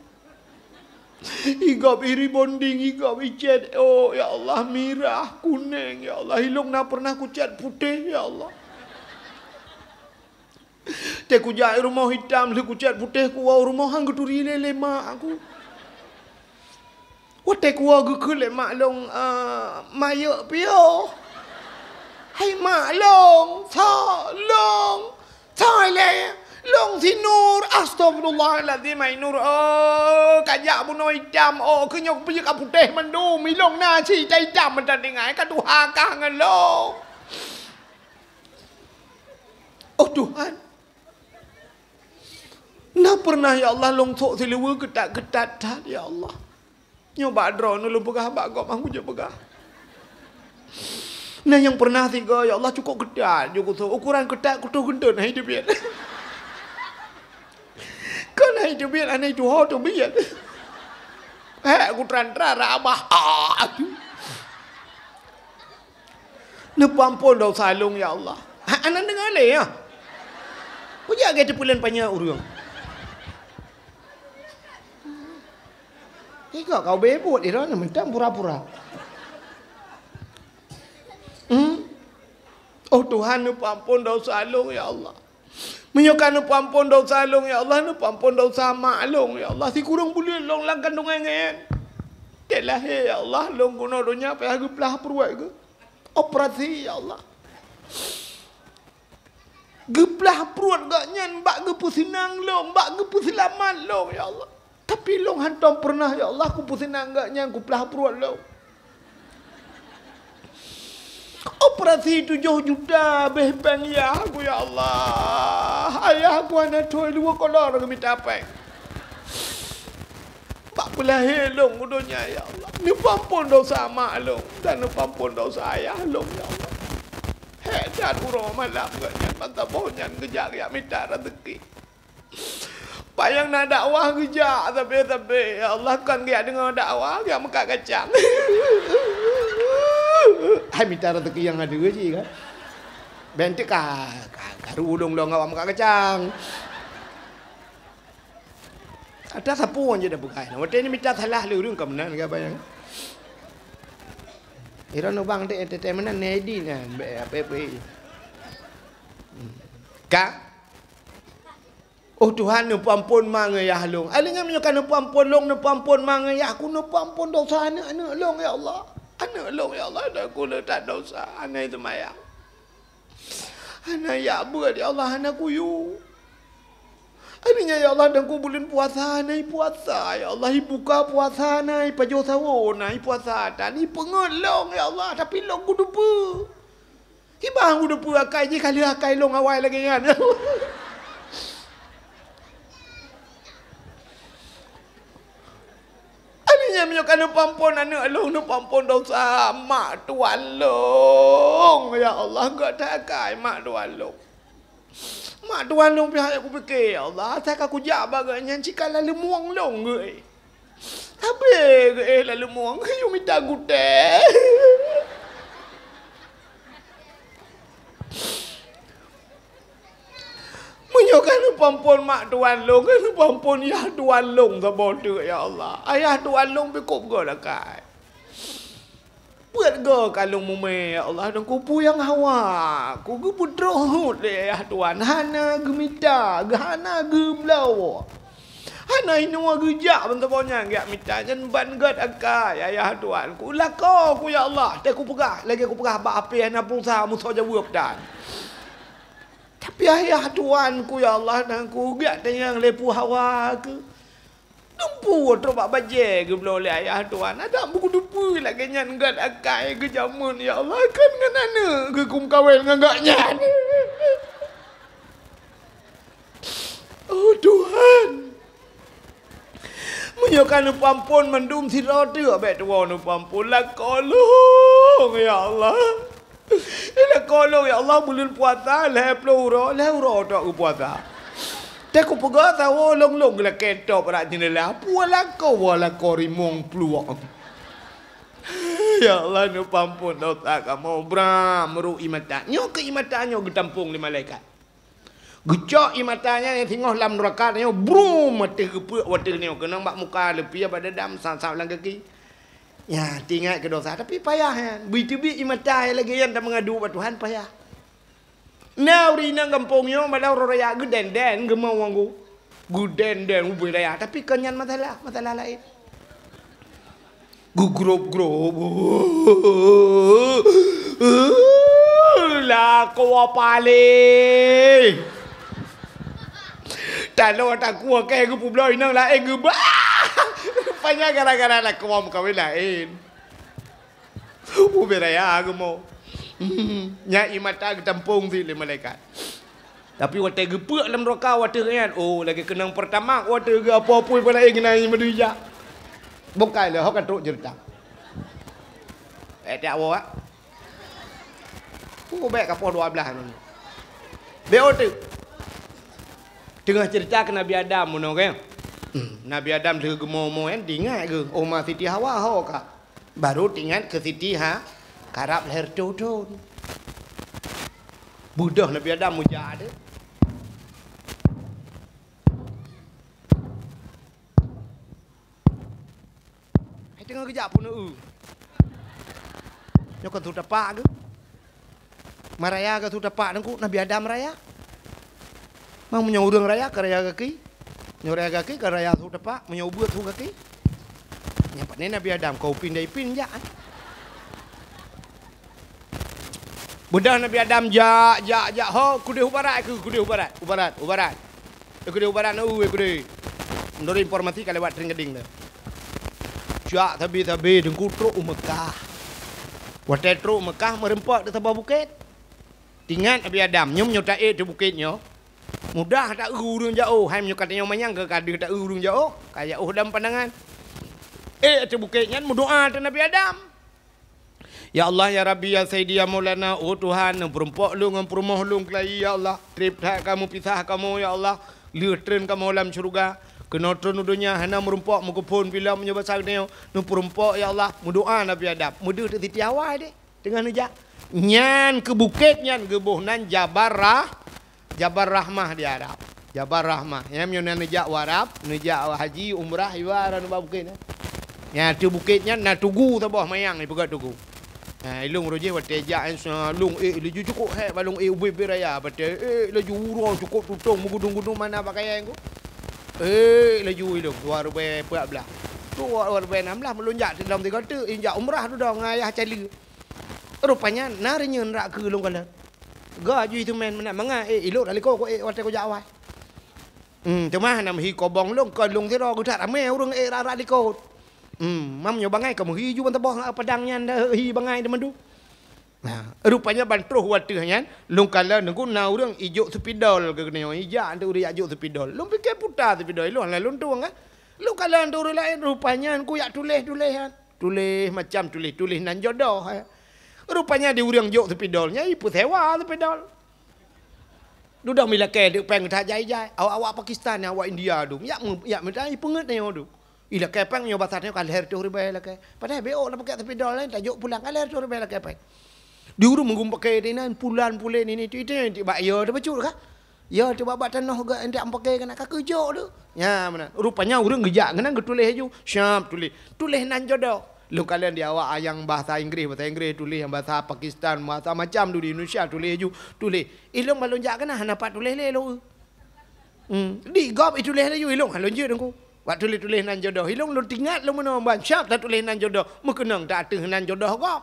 I gob i rebonding, i gob i cèt, oh, ya Allah, mirah, kunèng, ya Allah, i lôn na pernah kucèt putéh, ya Allah. Teuku jak i rumoh itam, lheueh kucèt putéh, kuwoe u rumoh han geuturi lé, lé mak ku. Watèe kuwoe geukheun lé mak lôn, eh, "Mayok piôh." "Hai mak lôn, soe lôn?" "Soe lé?" "Lôn si Nur." "Astagfirullahalazim, hai Nur, oh, kajak bunoe itam, oh, keu nyoe peue ka putéh mandum, i lôn na cit itam meunan tinggai, ka tuha kah ngon lôn." Oh Tuhan, na pernah, ya Allah, lôn sôk siluweue keutat-keutat that, ya Allah. Nyoe bak droeneuh lôn peugah bak gob, han kujeuet peugah. Na nyang pernah sigoe, ya Allah, cukôp keutat ju kusôk, ukuran keutat kutoh geunteun hana teubiet. Kon hana teubiet, hana tuho teubiet. Hek kutran-tran raba. Ah, aduh. Neupeuamphon desya lôn, ya Allah. Ha, hana deungö lé, ya? Kujak lagèe teupeuleuen panyöt ureueng. Tiga kau bebot, ira na mantong pura-pura. Hmm? Oh Tuhan, neupeuamphon desya lôn, ya Allah. Meunyoe ka neupeuamphon desya lôn, ya Allah, neupeuamphon desya mak lôn, ya Allah. Sikureueng buleuen lôn lam kandungan ngon nyan. Teuk lahé, ya Allah, lôn keunoe donya payah geuplah pruet geuh. Operasi, ya Allah. Geuplah pruet gobnyan bak geupeuseunang lôn, bak geupeuseulamat lôn, ya Allah. Tapi lôn hantom pernah, ya Allah, kupeuseunang gobnyan, kuplah pruet lôn. Operasi tujoh juta abéh péng yah ku, ya Allah. Ayah ku hana thôi dua kolor geumita péng. Bak peulahé lôn u donya, ya Allah. Neupeuamphon desya mak lôn dan neupeuamphon desya ayah lôn, ya Allah. Hek that uroe malam gobnyan meusaboh nyan geujak geujak mita raseuki. Payang na dakwah geujak sabe-sabe. Ya Allah, kon geujak deungoe dakwah, geujak meukat kacang. Hai mita raseuki nyang adeue cit kan. Bèk teuka, ka, ka, karu ulôn lôn awak meukat kacang. Ata sapeue jeuet dah peugah. Watèe nyoe mita salah lé ureueng ka meunan ka payang. Ira nubang dek tete meunan nedi nyan, bèk apa-apa. Ka? Oh Tuhan, neupeuamphon ma ngon yah lôn. Alingan meunyoe ka neupeuamphon lôn, neupeuamphon ma ngon yah ku, neupeuamphon desya aneuk-aneuk lôn, ya Allah. Aneuk lôn, ya Allah, dan ku le that desya, hana seumayang. Hana jak beuet, ya Allah, hana kuyue. Akhirnya, ya Allah, dan ku buleuen puasa, hana ipuasa, ya Allah, ibuka puasa, hana ipajoh sawoe, hana ipuasa, dan ipeungeut lôn, ya Allah, tapi lôn kuteupeue. Kiban kuteupeue akai jih ka lheueh akai lôn awai lagèe nyan. Akhirnya meunyoe ka neupeuamphon aneuk lôn, neupeuamphon desya mak tuan lôn. Ya Allah, gèt that akai mak tuan lôn. Mak tuan lôn pih hana kupike, ya Allah, asai ka kujak bak gobnyan cit ka laleumoeng lôn geuh. Sabe geuh laleumoeng, yue mita gutèe. Meunyoe ka neupeuamphon mak tuan lôn, ka neupeuamphon yah tuan lôn saboh teuk, ya Allah. Ayah tuan lôn pih kôb goe lakèe. Peuet goe ka lôn mumè, ya Allah, dan ku peue nyang hawa, ku geupeutrok hôt lé ayah tuan, hana geumita, geuhana geubloe. Hana inoe geujak ban saboh nyan geujak mita, nyan ban gèt akai ayah tuan. Ku lakoe ku, ya Allah, teuh kupeugah, lagèe kupeugah bak apèh hana pulsa musoh jaweueb tan. Tapi ayah tuan ku, ya Allah, dan ku geujak tanyong lé peue hawa keuh. Dumpeue trok bak bajèe geubloe lé ayah tuan. Adak beukuteupeue lagèe nyan gèt akai geujameun, ya Allah, kan ngon aneuk geuh kumeukawen ngon gobnyan. Oh Tuhan, meunyoe ka neupeuamphon mandum sidroe teuk, bèk tuwoe neupeuamphon, lakoe lôn, ya Allah. Lakoe lôn, ya Allah, buleuen puasa lhèe ploh uroe, lhèe uroe tok geupuasa. Teuh kupeugah sawoe lôn-lôn geulakée top bak jeundela, peue lakoe woe lakoe rimong pluek. Ya Allah, neupeuampon dosa kamoe, bram meurok ie mata. Nyoe keuh ie mata nyoe geutampong lé malaikat. Geucok ie mata nyan nyang singoh lam neuraka nyoe, brum, watée geupeuek watée nyoe, keunong bak muka, leupie bak dadam, sab-sab lam gaki. Nyan, teuingat keu dosa, tapi payah nyan. Beuteubiet ie mata nyang lagée nyan tameungadu bak Tuhan, payah. Na ureuëng inong gampông nyoe, bak uroe raya geudendeng geumeuwang geuh. Geudendeng ubé raya, tapi kon nyan masalah, masalah laén. Geugrôb-grôb. Lakoe paléh. Taloe takue keu geupeubloe inong laén geubah. Rupanya gara-gara lakoe meukawen laén. Ubé raya geumo. Nyan ie mata geutampong cit lé malaikat. Tapi watée geupeuek lam neuraka watée nyan, oh, lagée keunong peurtama watée geuapui-apui peunaén keunan meudui jak. Bukai lé ho ka trok ceurita. Eh, tak awak. Oh, bék ka poh dua belas nyoe. Bék oteuk. Teungoh ceurita keu Nabi Adam meunoe kan. Hmm, Nabi Adam lheueh geumo-mo nyan, diingat geuh, oh, ma Siti Hawa ho ka. Baru teuingat keu Siti ha, karab lhèe reutôh thôn. Beudôh Nabi Adam meujak teuh. Hai teungoh geujak peuneue. Nyoe kon su tapak geuh. Meuraya geuh su tapak teungku, Nabi Adam raya. Mang meunyoe ureuëng raya, ka raya gaki. Nyoe raya gaki, ka raya su tapak, meunyoe ubeuet su gaki. Nyan pat ni Nabi Adam, kau pindai pin jak. Beudôh Nabi Adam jak, jak, jak, ho, keudeh u barat keuh, keudeh u barat, u barat, u barat. Eh, keudeh u barat na, eh, keudeh. Meunurot informasi ka lewat Tring Gading tu. Jak sabe-sabe teungku trok u Mekah. Watée trok u Mekah, meureumpok di saboh bukét. Teuingat Nabi Adam, nyoe meunyoe taék di bukét nyoe, mudah taeu ureuëng jiôh, hai meunyoe ka tanyoe manyang ka deuh taeu ureuëng jiôh, ka jiôh dalam pandangan. Ék di bukét nyan meudoá teuh Nabi Adam. Ya Allah, ya Rabbi, ya Sayyidi, ya Maulana, oh Tuhan, neupeurumpok lôn ngon peurumoh lôn keulayi, ya Allah. Treb that ka meupisah kamoe, ya Allah. Lheueh treun kamoe lam syeuruga. Keunoe treun u donya hana meurumpok meukeuphon bilom nyoe basa geutanyoe. Neupeurumpok, ya Allah. Meudoá Nabi Adam. Meudeuh teuk Siti Hawa deh. Teungoh neujak. Nyan keu bukét nyan geuboh nan Jabal Rah-, Jabal Rahmah di Arab. Jabal Rahmah. Nyan meunyoe na neujak u Arab, neujak haji, umrah, iwa, arah nibak bukét nyan. Nyan ateueh bukét nyan na tugu saboh manyang, ipeugah tugu. Ha, ilôn roh jih watée jak, eh, sa-, lôn ék laju cukôp hék bak lôn ék ubé-bé raya, batée ék laju uroe cukôp tutong meugudong-gudong mana pakaian ku. Ék laju ilôn dua ribée empat belas. Tu dua ribée enam belas meulôn jak lom tiga teuk, jak umrah tu dah ngon ayah Cali. Rupanya na reunyeun rak keu lôn kalon. Ga ju itumen meunan mangat, eh, ilot rak likot ku, eh, watée ku jak awai. Hmm, teuma hana meuhi kobong lôn, kon lôn sidroe geutak ramé ureuëng, eh, rak-rak likot. Hmm, mam nyoe bangai ka meuhi ju ban teuboh padang nyan dah hi bangai teumadu. Nah, rupanya ban troh watée nyan, lôn kalon teungku na ureuëng ijok seupidol keu geutanyoe, ijak tu ureuëng jak jok seupidol. Lôn pike puta seupidol, ilôn hana lôn tueng kan. Lôn kalon tu ureuëng laén, rupanya ku jak tuléh-tuléh kan. Tuléh macam tuléh-tuléh nan jodoh, eh. Rupanya di ureuëng jok seupidol nyan, ipeusewa seupidol. Dudoe milakée deuk péng that jai-jai. Awak-awak Pakistan, awak India tu. Yak me-, yak meutai peungeut nyoe tu. Ilakée péng nyoe basa nyoe ka lhèe reutôh ribèe lakée. Padahai bék lam paket seupidol laén tajok pulang ka lhèe reutôh ribèe lakée péng. Di ureuëng meugum paké di nan pulan pulen ini tu itu bak yo teubacut ka. Ya, teuba bak tanoh gak endak ampake keunan ka keujok tu. Nya, meunan. Rupanya ureuëng geujak keunan geutuléh laju. Syap tuléh. Tuléh nan jodoh. Lôn kalon di awak ayang bahasa Inggris, bahasa Inggris tuléh, yang bahasa Pakistan, bahasa macam tu di Indonesia tuléh laju. Tuléh. Ilôn ban lôn jak keunan hana pat tuléh lé lôn. Hmm. Di gob ituléh laju ilôn, ha, lôn jeuet teungku. Wak tuléh-tuléh nan jodoh ilôn, lôn tingat lôn meunoe ban. Syap tatuléh nan jodoh. Meukeunong ta ateueh nan jodoh gob.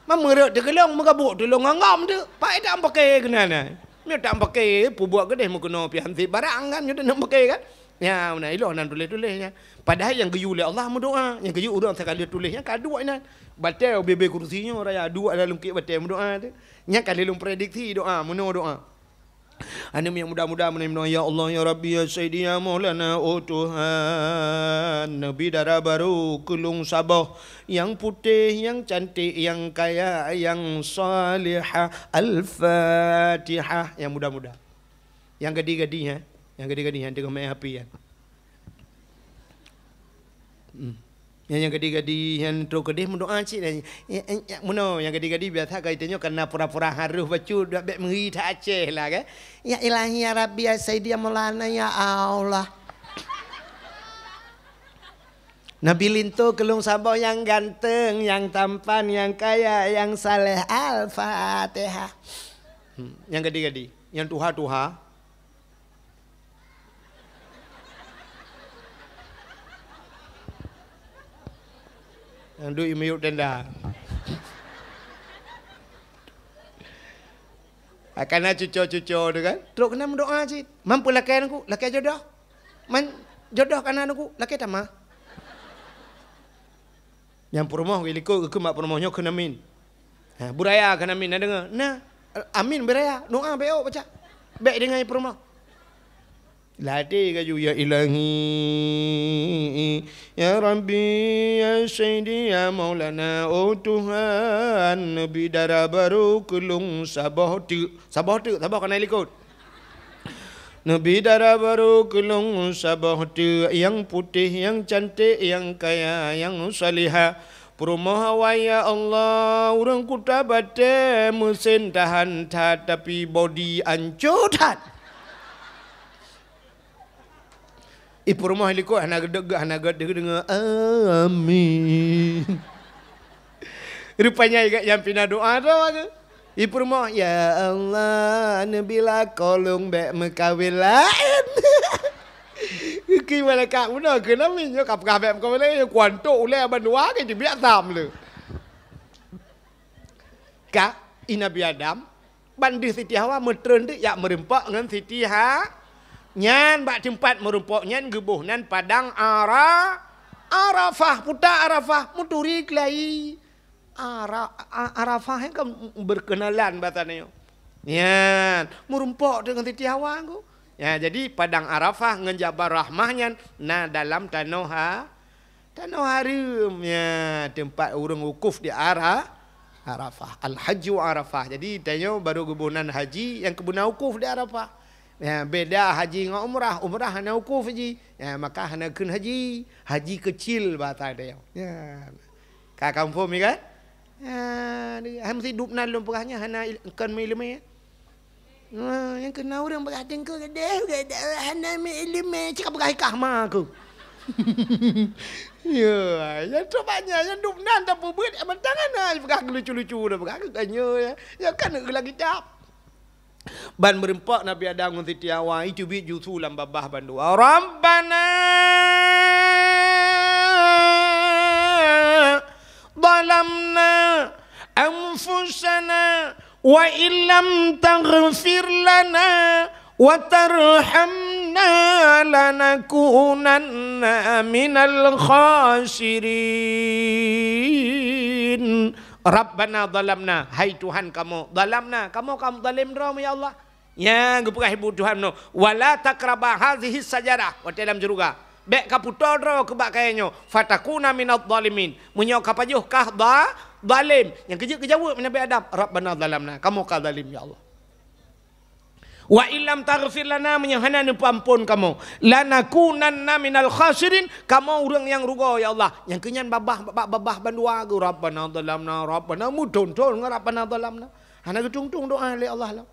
Meureuet teukeulong meugabuk tulông ngon gom teuk. Pai tak ampake keunan ai. Meunyoe tak ampake, peubuet keudeh meukeunoe pih hansip barang kan, meunyoe tak ampake kan. Nya, meunan ilôn nan tuléh-tuléh nyan. Padahai nyang geuyue lé Allah meudoá, nyang geuyue ureuëng sakali tuléh nyan ka duek inan. Batée ubé-bé kursi nyoe raya duek lam lungkit batée meudoá teuh. Nyan ka lé lôn prediksi doá, meunoe doá. Aneuk miet muda-muda meunan, ya Allah, ya Rabbi, ya Sayyidi, ya Maulana, oh Tuhan, neubi dara barô keu lôn saboh, nyang putéh, nyang cantik, nyang kaya, nyang salihah. Al-Fatihah. Nyang muda-muda. Nyang gadih-gadih, eh. Nyang gadih-gadih nyan teungoh main H P nyan. Hmm. Nyang, nyang gadih-gadih nyan trok keudeh meudoa cit. Ya, ya, ya, meunoe nyang gadih-gadih biasa ka tanyoe karena pura-pura harôh bacut, bèk meuri that Aceh lah kan. Ya Ilahi, ya Rabbi, ya Sayyidi, ya Maulana, ya Allah. Nabi linto keu lôn saboh nyang ganteng, nyang tampan, nyang kaya, nyang saleh. Al-Fatihah. Hmm, nyang gadih-gadih, nyang tuha-tuha. Nyang duek i miyueb tenda. Akan na cuco-cuco tu kan, trok keunan meudoa cit. Man peue lakèe aneuëk ku? Lakèe jodoh. Man jodoh ka na aneuëk ku? Lakèe tamah. Nyang peurumoh geulikot geukheun bak peurumoh nyoe kheun amin. Ha, beuraya kheun amin, na deungoe? Na. Amin beuraya, doa bèk ôk baca. Bèk deungoe peurumoh. Lam até ka ju, "Ya Ilahi, ya Rabbi, ya Sayyidi, ya Maulana, oh Tuhan, neubi dara barô keu lôn saboh teuk." Saboh teuk, saboh ka na likot. Neubi dara barô keu lôn saboh teuk, nyang putéh, nyang cantik, nyang kaya, nyang salihah. Peurumoh awai, ya Allah, ureuëng kuta batée, meusén tahan that, tapi bodi ancô that. I peurumoh likot hana geudeuk, hana geudeuk deungoe, "Amin." Rupanya i gata nyang pina doa tu aku. I peurumoh, "Ya Allah, neubi lakoe lôn bèk meukawen laén." Geukheun malaikat bunoe kheun amin, nyoe ka peugah bèk meukawen laén, kuantok ulèe bandua ke jibiak tham le. Ka, i Nabi Adam, ban deuh Siti Hawa meutreun deuk jak meurumpok ngon Siti Ha-, nyan bak teumpat meurumpok nyan geuboh nan padang Ara-, Arafah, puta Arafah, meuturi keulayi. Ara-, A-, Arafah nyan kan berkenalan basa nyoe. Nyan, meurumpok deungon Siti Hawa ku. Ya, jadi padang Arafah ngon Jabal Rahmah nyan na dalam tanoh ha-, Tanoh hareuem, ya, teumpat ureuëng wukuf di Ara-, Arafah. Al-Hajju Arafah. Jadi, tanyoe barô geuboh nan haji nyang keubeuna wukuf di Arafah. Ya, beda haji ngon umrah. Umrah hana wukuf haji. Ya, maka hana kheun haji. Haji keucil basa tanyoe. Ya. Ka kaphom, ya kan? Ya, hai meusidub nan lôn peugah nyan hana il-, kon meuileumé. Ha, nyang keunan ureuëng peugah teungku gadeh, gadeh, hana mi ileumé, cit ka peugah i kah ma aku. Ya, nyang trok banyak, nyang dum nan tapeubeuet, mantong hana peugah lucu-lucu dah peugah keu tanyoe, ya. Ya kan, geulah kitab. Ban meurumpok Nabi Adam ngon Siti Hawa, itu biet ju su lam babah bandua. Rabbana zalamna anfusana wa illam taghfir lana wa tarhamna lanakunanna minal khasirin. Rabbana zalamna, hai Tuhan kamoe, zalamna, kamoe ka zalim droe, ya Allah. Nyang geupeugah Ibu Tuhan nyoe, "Wala taqraba hazihi syajarah," watée lam syeuruga. "Bék kapeutoe droe keu bak kayée nyoe, fatakuna minadh dhalimin." Meunyoe kapajoh kah dha-, dhalim. Nyang keujeuet geujaweueb Nabi Adam, "Rabbana zalamna," kamoe ka dhalim, ya Allah. "Wa illam taghfir lana," meunyoe hana neupeuamphon kamoe, "lanakunanna minal khasirin," kamoe ureuëng nyang rugoe, ya Allah. Nyang keunyan babah, bak babah bandua geuh, "Rabbana zalamna, Rabbana," meuthon-thon ngon "Rabbana zalamna." Hana geutung-tung doá lé Allah lom.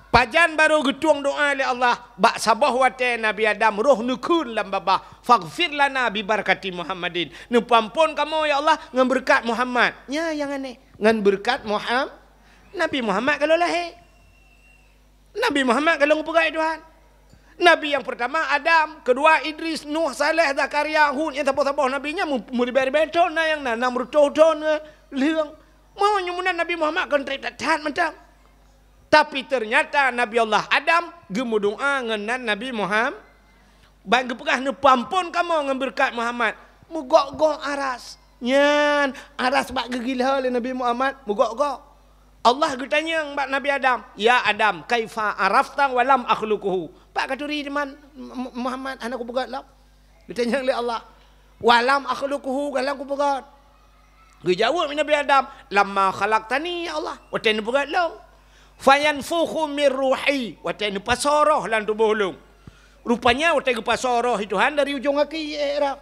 Pajan barô geutueng doá lé Allah, bak saboh watée Nabi Adam roh neukheun lam babah, "Faghfir lana bi barakati Muhammadin." Neupeuamphon kamoe, ya Allah, ngon beureukat Muhammad. Nyan nyang aneh. Ngon beureukat Muham-, Nabi Muhammad ka lheueh lahé. Nabi Muhammad ka lheueh geupeugah lé Tuhan. Nabi nyang peurtama Adam, keudua Idris, Nuh, Saleh, Zakaria, Hud, nyang saboh-saboh nabi nyan mu-, meuribée-ribée thon na nyang na, na meureutôh thon ngon lheueng. Meunyoe meunan Nabi Muhammad kon trép that-that mantong. Tapi teunyata Nabi Allah Adam geumeudoá ngon nan Nabi Muham-, ban geupeugah, "Neupeuamphon kamoe ngon beureukat Muhammad." Meugok-gok aras. Nyan, aras bak geugilhô lé Nabi Muhammad, meugok-gok. Allah geutanyong bak Nabi Adam, "Ya Adam, kaifa arafta wa lam akhluquhu?" Pat katuri teuma Mu-, Muhammad hana kupeugét lom? Geutanyong lé Allah, "Wa lam akhluquhu," goh lom kupeugét? Geujaweueb Nabi Adam, "Lamma khalaqtani, ya Allah, watée neupeugét lôn. Fayanfukhu min ruhi," watée neupasoe roh lam tuboh lôn. Rupanya watèe geupasoe roh i Tuhan dari ujong gaki iék roh.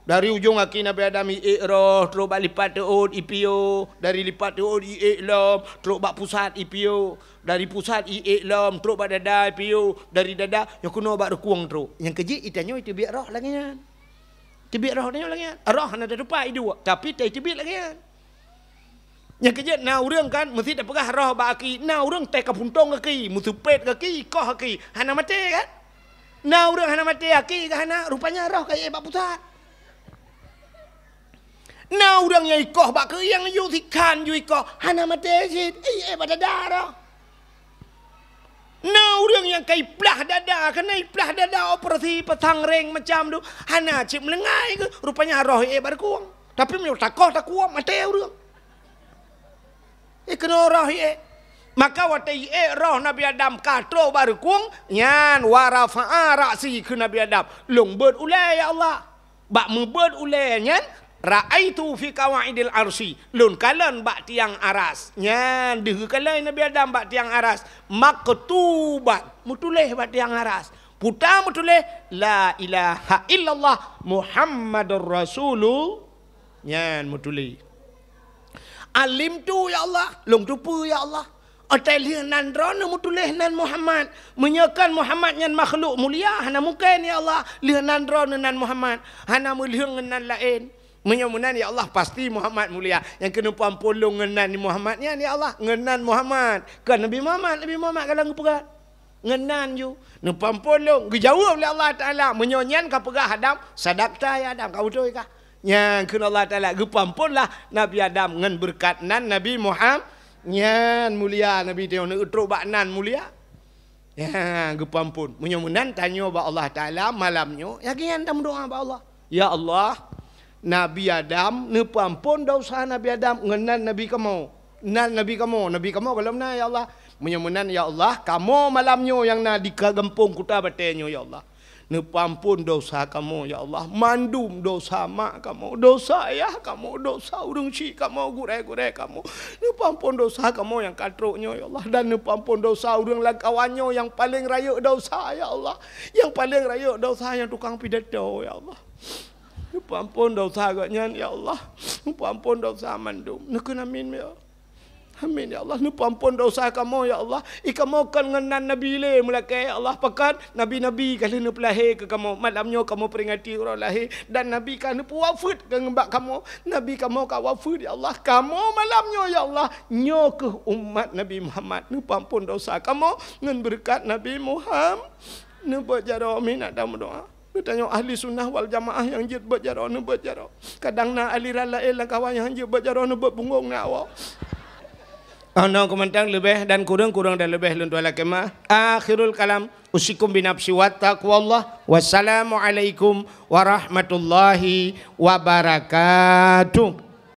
Dari ujong gaki Nabi Adam iék roh, trok bak lipat teuôt ipiôh, dari lipat teuôt iék lom, trok bak pusat ipiôh, dari pusat iék lom, trok bak dada ipiôh, dari dada nyang keunoe bak rukung trok. Nyang keujeuet itanyoe iteubiet roh lagèe nyan. Teubiet roh tanyoe lagèe nyan. Roh hana tatupat iduek, tapi tai teubiet lagèe nyan. Nyang keujeuet na ureueng kan, meusti tapeugah roh bak gaki, na ureueng tai ka puntông gaki, meuseupet gaki, ikoh gaki, hana maté kan? Na ureueng hana maté gaki ka hana, rupanya roh ka iék bak pusat. Na ureueng nyang ikoh bak keuieng ju, sikhan ju ikoh, hana maté cit, iék bak dada roh. Na ureueng nyang ka iplah dada, keuneuk iplah dada operasi pasang ring macam tu, hana cit meuleungai keuh, rupanya roh iék bak rukung. Tapi meunyoe takoh takuam, maté ureueng. Eh, keunoe roh iék. Maka watèe iék roh Nabi Adam ka trok bak rukung, nyan wa rafa'a ra'si kheun Nabi Adam, "Lôn beuet ulèe, ya Allah." Bak meubeuet ulèe nyan, "Ra'aitu fi qawaidil arsy," lôn kalon bak tiang aras. Nyan deuh geukalon Nabi Adam bak tiang aras, "maktuban," meutuléh bak tiang aras. Peue ta meutuléh, "La ilaha illallah Muhammadur Rasulullah." Nyan meutuléh. "Alimtu, ya Allah," lôn teupeue, ya Allah. Watèe lheueh nan droeneuh meutuléh nan Muhammad. Meunyoe kon Muhammad nyan makhluk mulia, hana mungken, ya Allah, lheueh nan droeneuh nan Muhammad. Hana meulheueng ngon nan laén. Meunyoe meunan, ya Allah, pasti Muhammad mulia. Nyang keuneuk peuampôn lôn ngon nan Muhammad nyan, ya Allah, ngon nan Muhammad. Kon Nabi Muhammad, Nabi Muhammad ka lheueh geupeugah. Ngon nan ju, neupeuampôn lôn. Geujaweueb lé Allah Taala, "Meunyoe nyan kapeugah Adam, sadaqta ya Adam, ka beutôi kah?" Nyan kheun Allah Taala, geupeuampôn lah Nabi Adam ngon beureukat nan Nabi Muham-, nyan mulia Nabi tanyoe, neutrok bak nan mulia. Nyan geupeuampôn. Meunyoe meunan tanyoe bak Allah Taala malam nyoe, yakin tameudoa bak Allah. Ya Allah, Nabi Adam, neupeuampôn desya Nabi Adam, ngon nan Nabi kamoe. Nan Nabi kamoe, Nabi kamoe gohlom na, ya Allah. Meunyoe meunan, ya Allah, kamoe malam nyoe nyang na di ka gampông Kuta Batée nyoe, ya Allah. Neupeuampôn desya kamoe, ya Allah. Mandum desya mak kamoe, desya ayah kamoe, desya ureuëng chik kamoe, gurée-gurée kamoe. Neupeuampôn desya kamoe nyang ka trok nyoe, ya Allah. Dan neupeuampôn desya ureuëng lam kawan nyoe nyang paleng rayeuk desya, ya Allah. Nyang paleng rayeuk desya nyang tukang pidato, ya Allah. Neupeuampôn desya gobnyan, ya Allah. Neupeuampôn desya mandum. Neukheun amin, ya. Amin, ya Allah. Neupeuampôn desya kamoe, ya Allah. I kamoe kon ngon nan Nabi lé meulakée, ya Allah. Pakon Nabi-nabi ka lheueh neupeulahé keu kamoe. Malam nyoe kamoe peuringati uroe lahé. Dan Nabi ka neupeuwafeuet keu ngon bak kamoe. Nabi kamoe ka wafeuet, ya Allah. Kamoe malam nyoe, ya Allah. Nyoe kheueh umat Nabi Muhammad. Neupeuampôn desya kamoe ngon beureukat Nabi Muhammad. Neubeuet jaroe, amin, ada meudoa. Geutanyoe ahli sunnah wal jamaah nyang jeuet beuet jaroe, neubeuet jaroe. Kadang na aliran laén lam kawan nyang jeuet beuet jaroe, neubeuet punggong na awak. Ono keumantang leubeh dan kureueng, kureueng dan leubeh lôn tuan lakée meu'ah. Akhirul kalam, usikum binafsi wa taqwallah. Wassalamualaikum warahmatullahi wabarakatuh.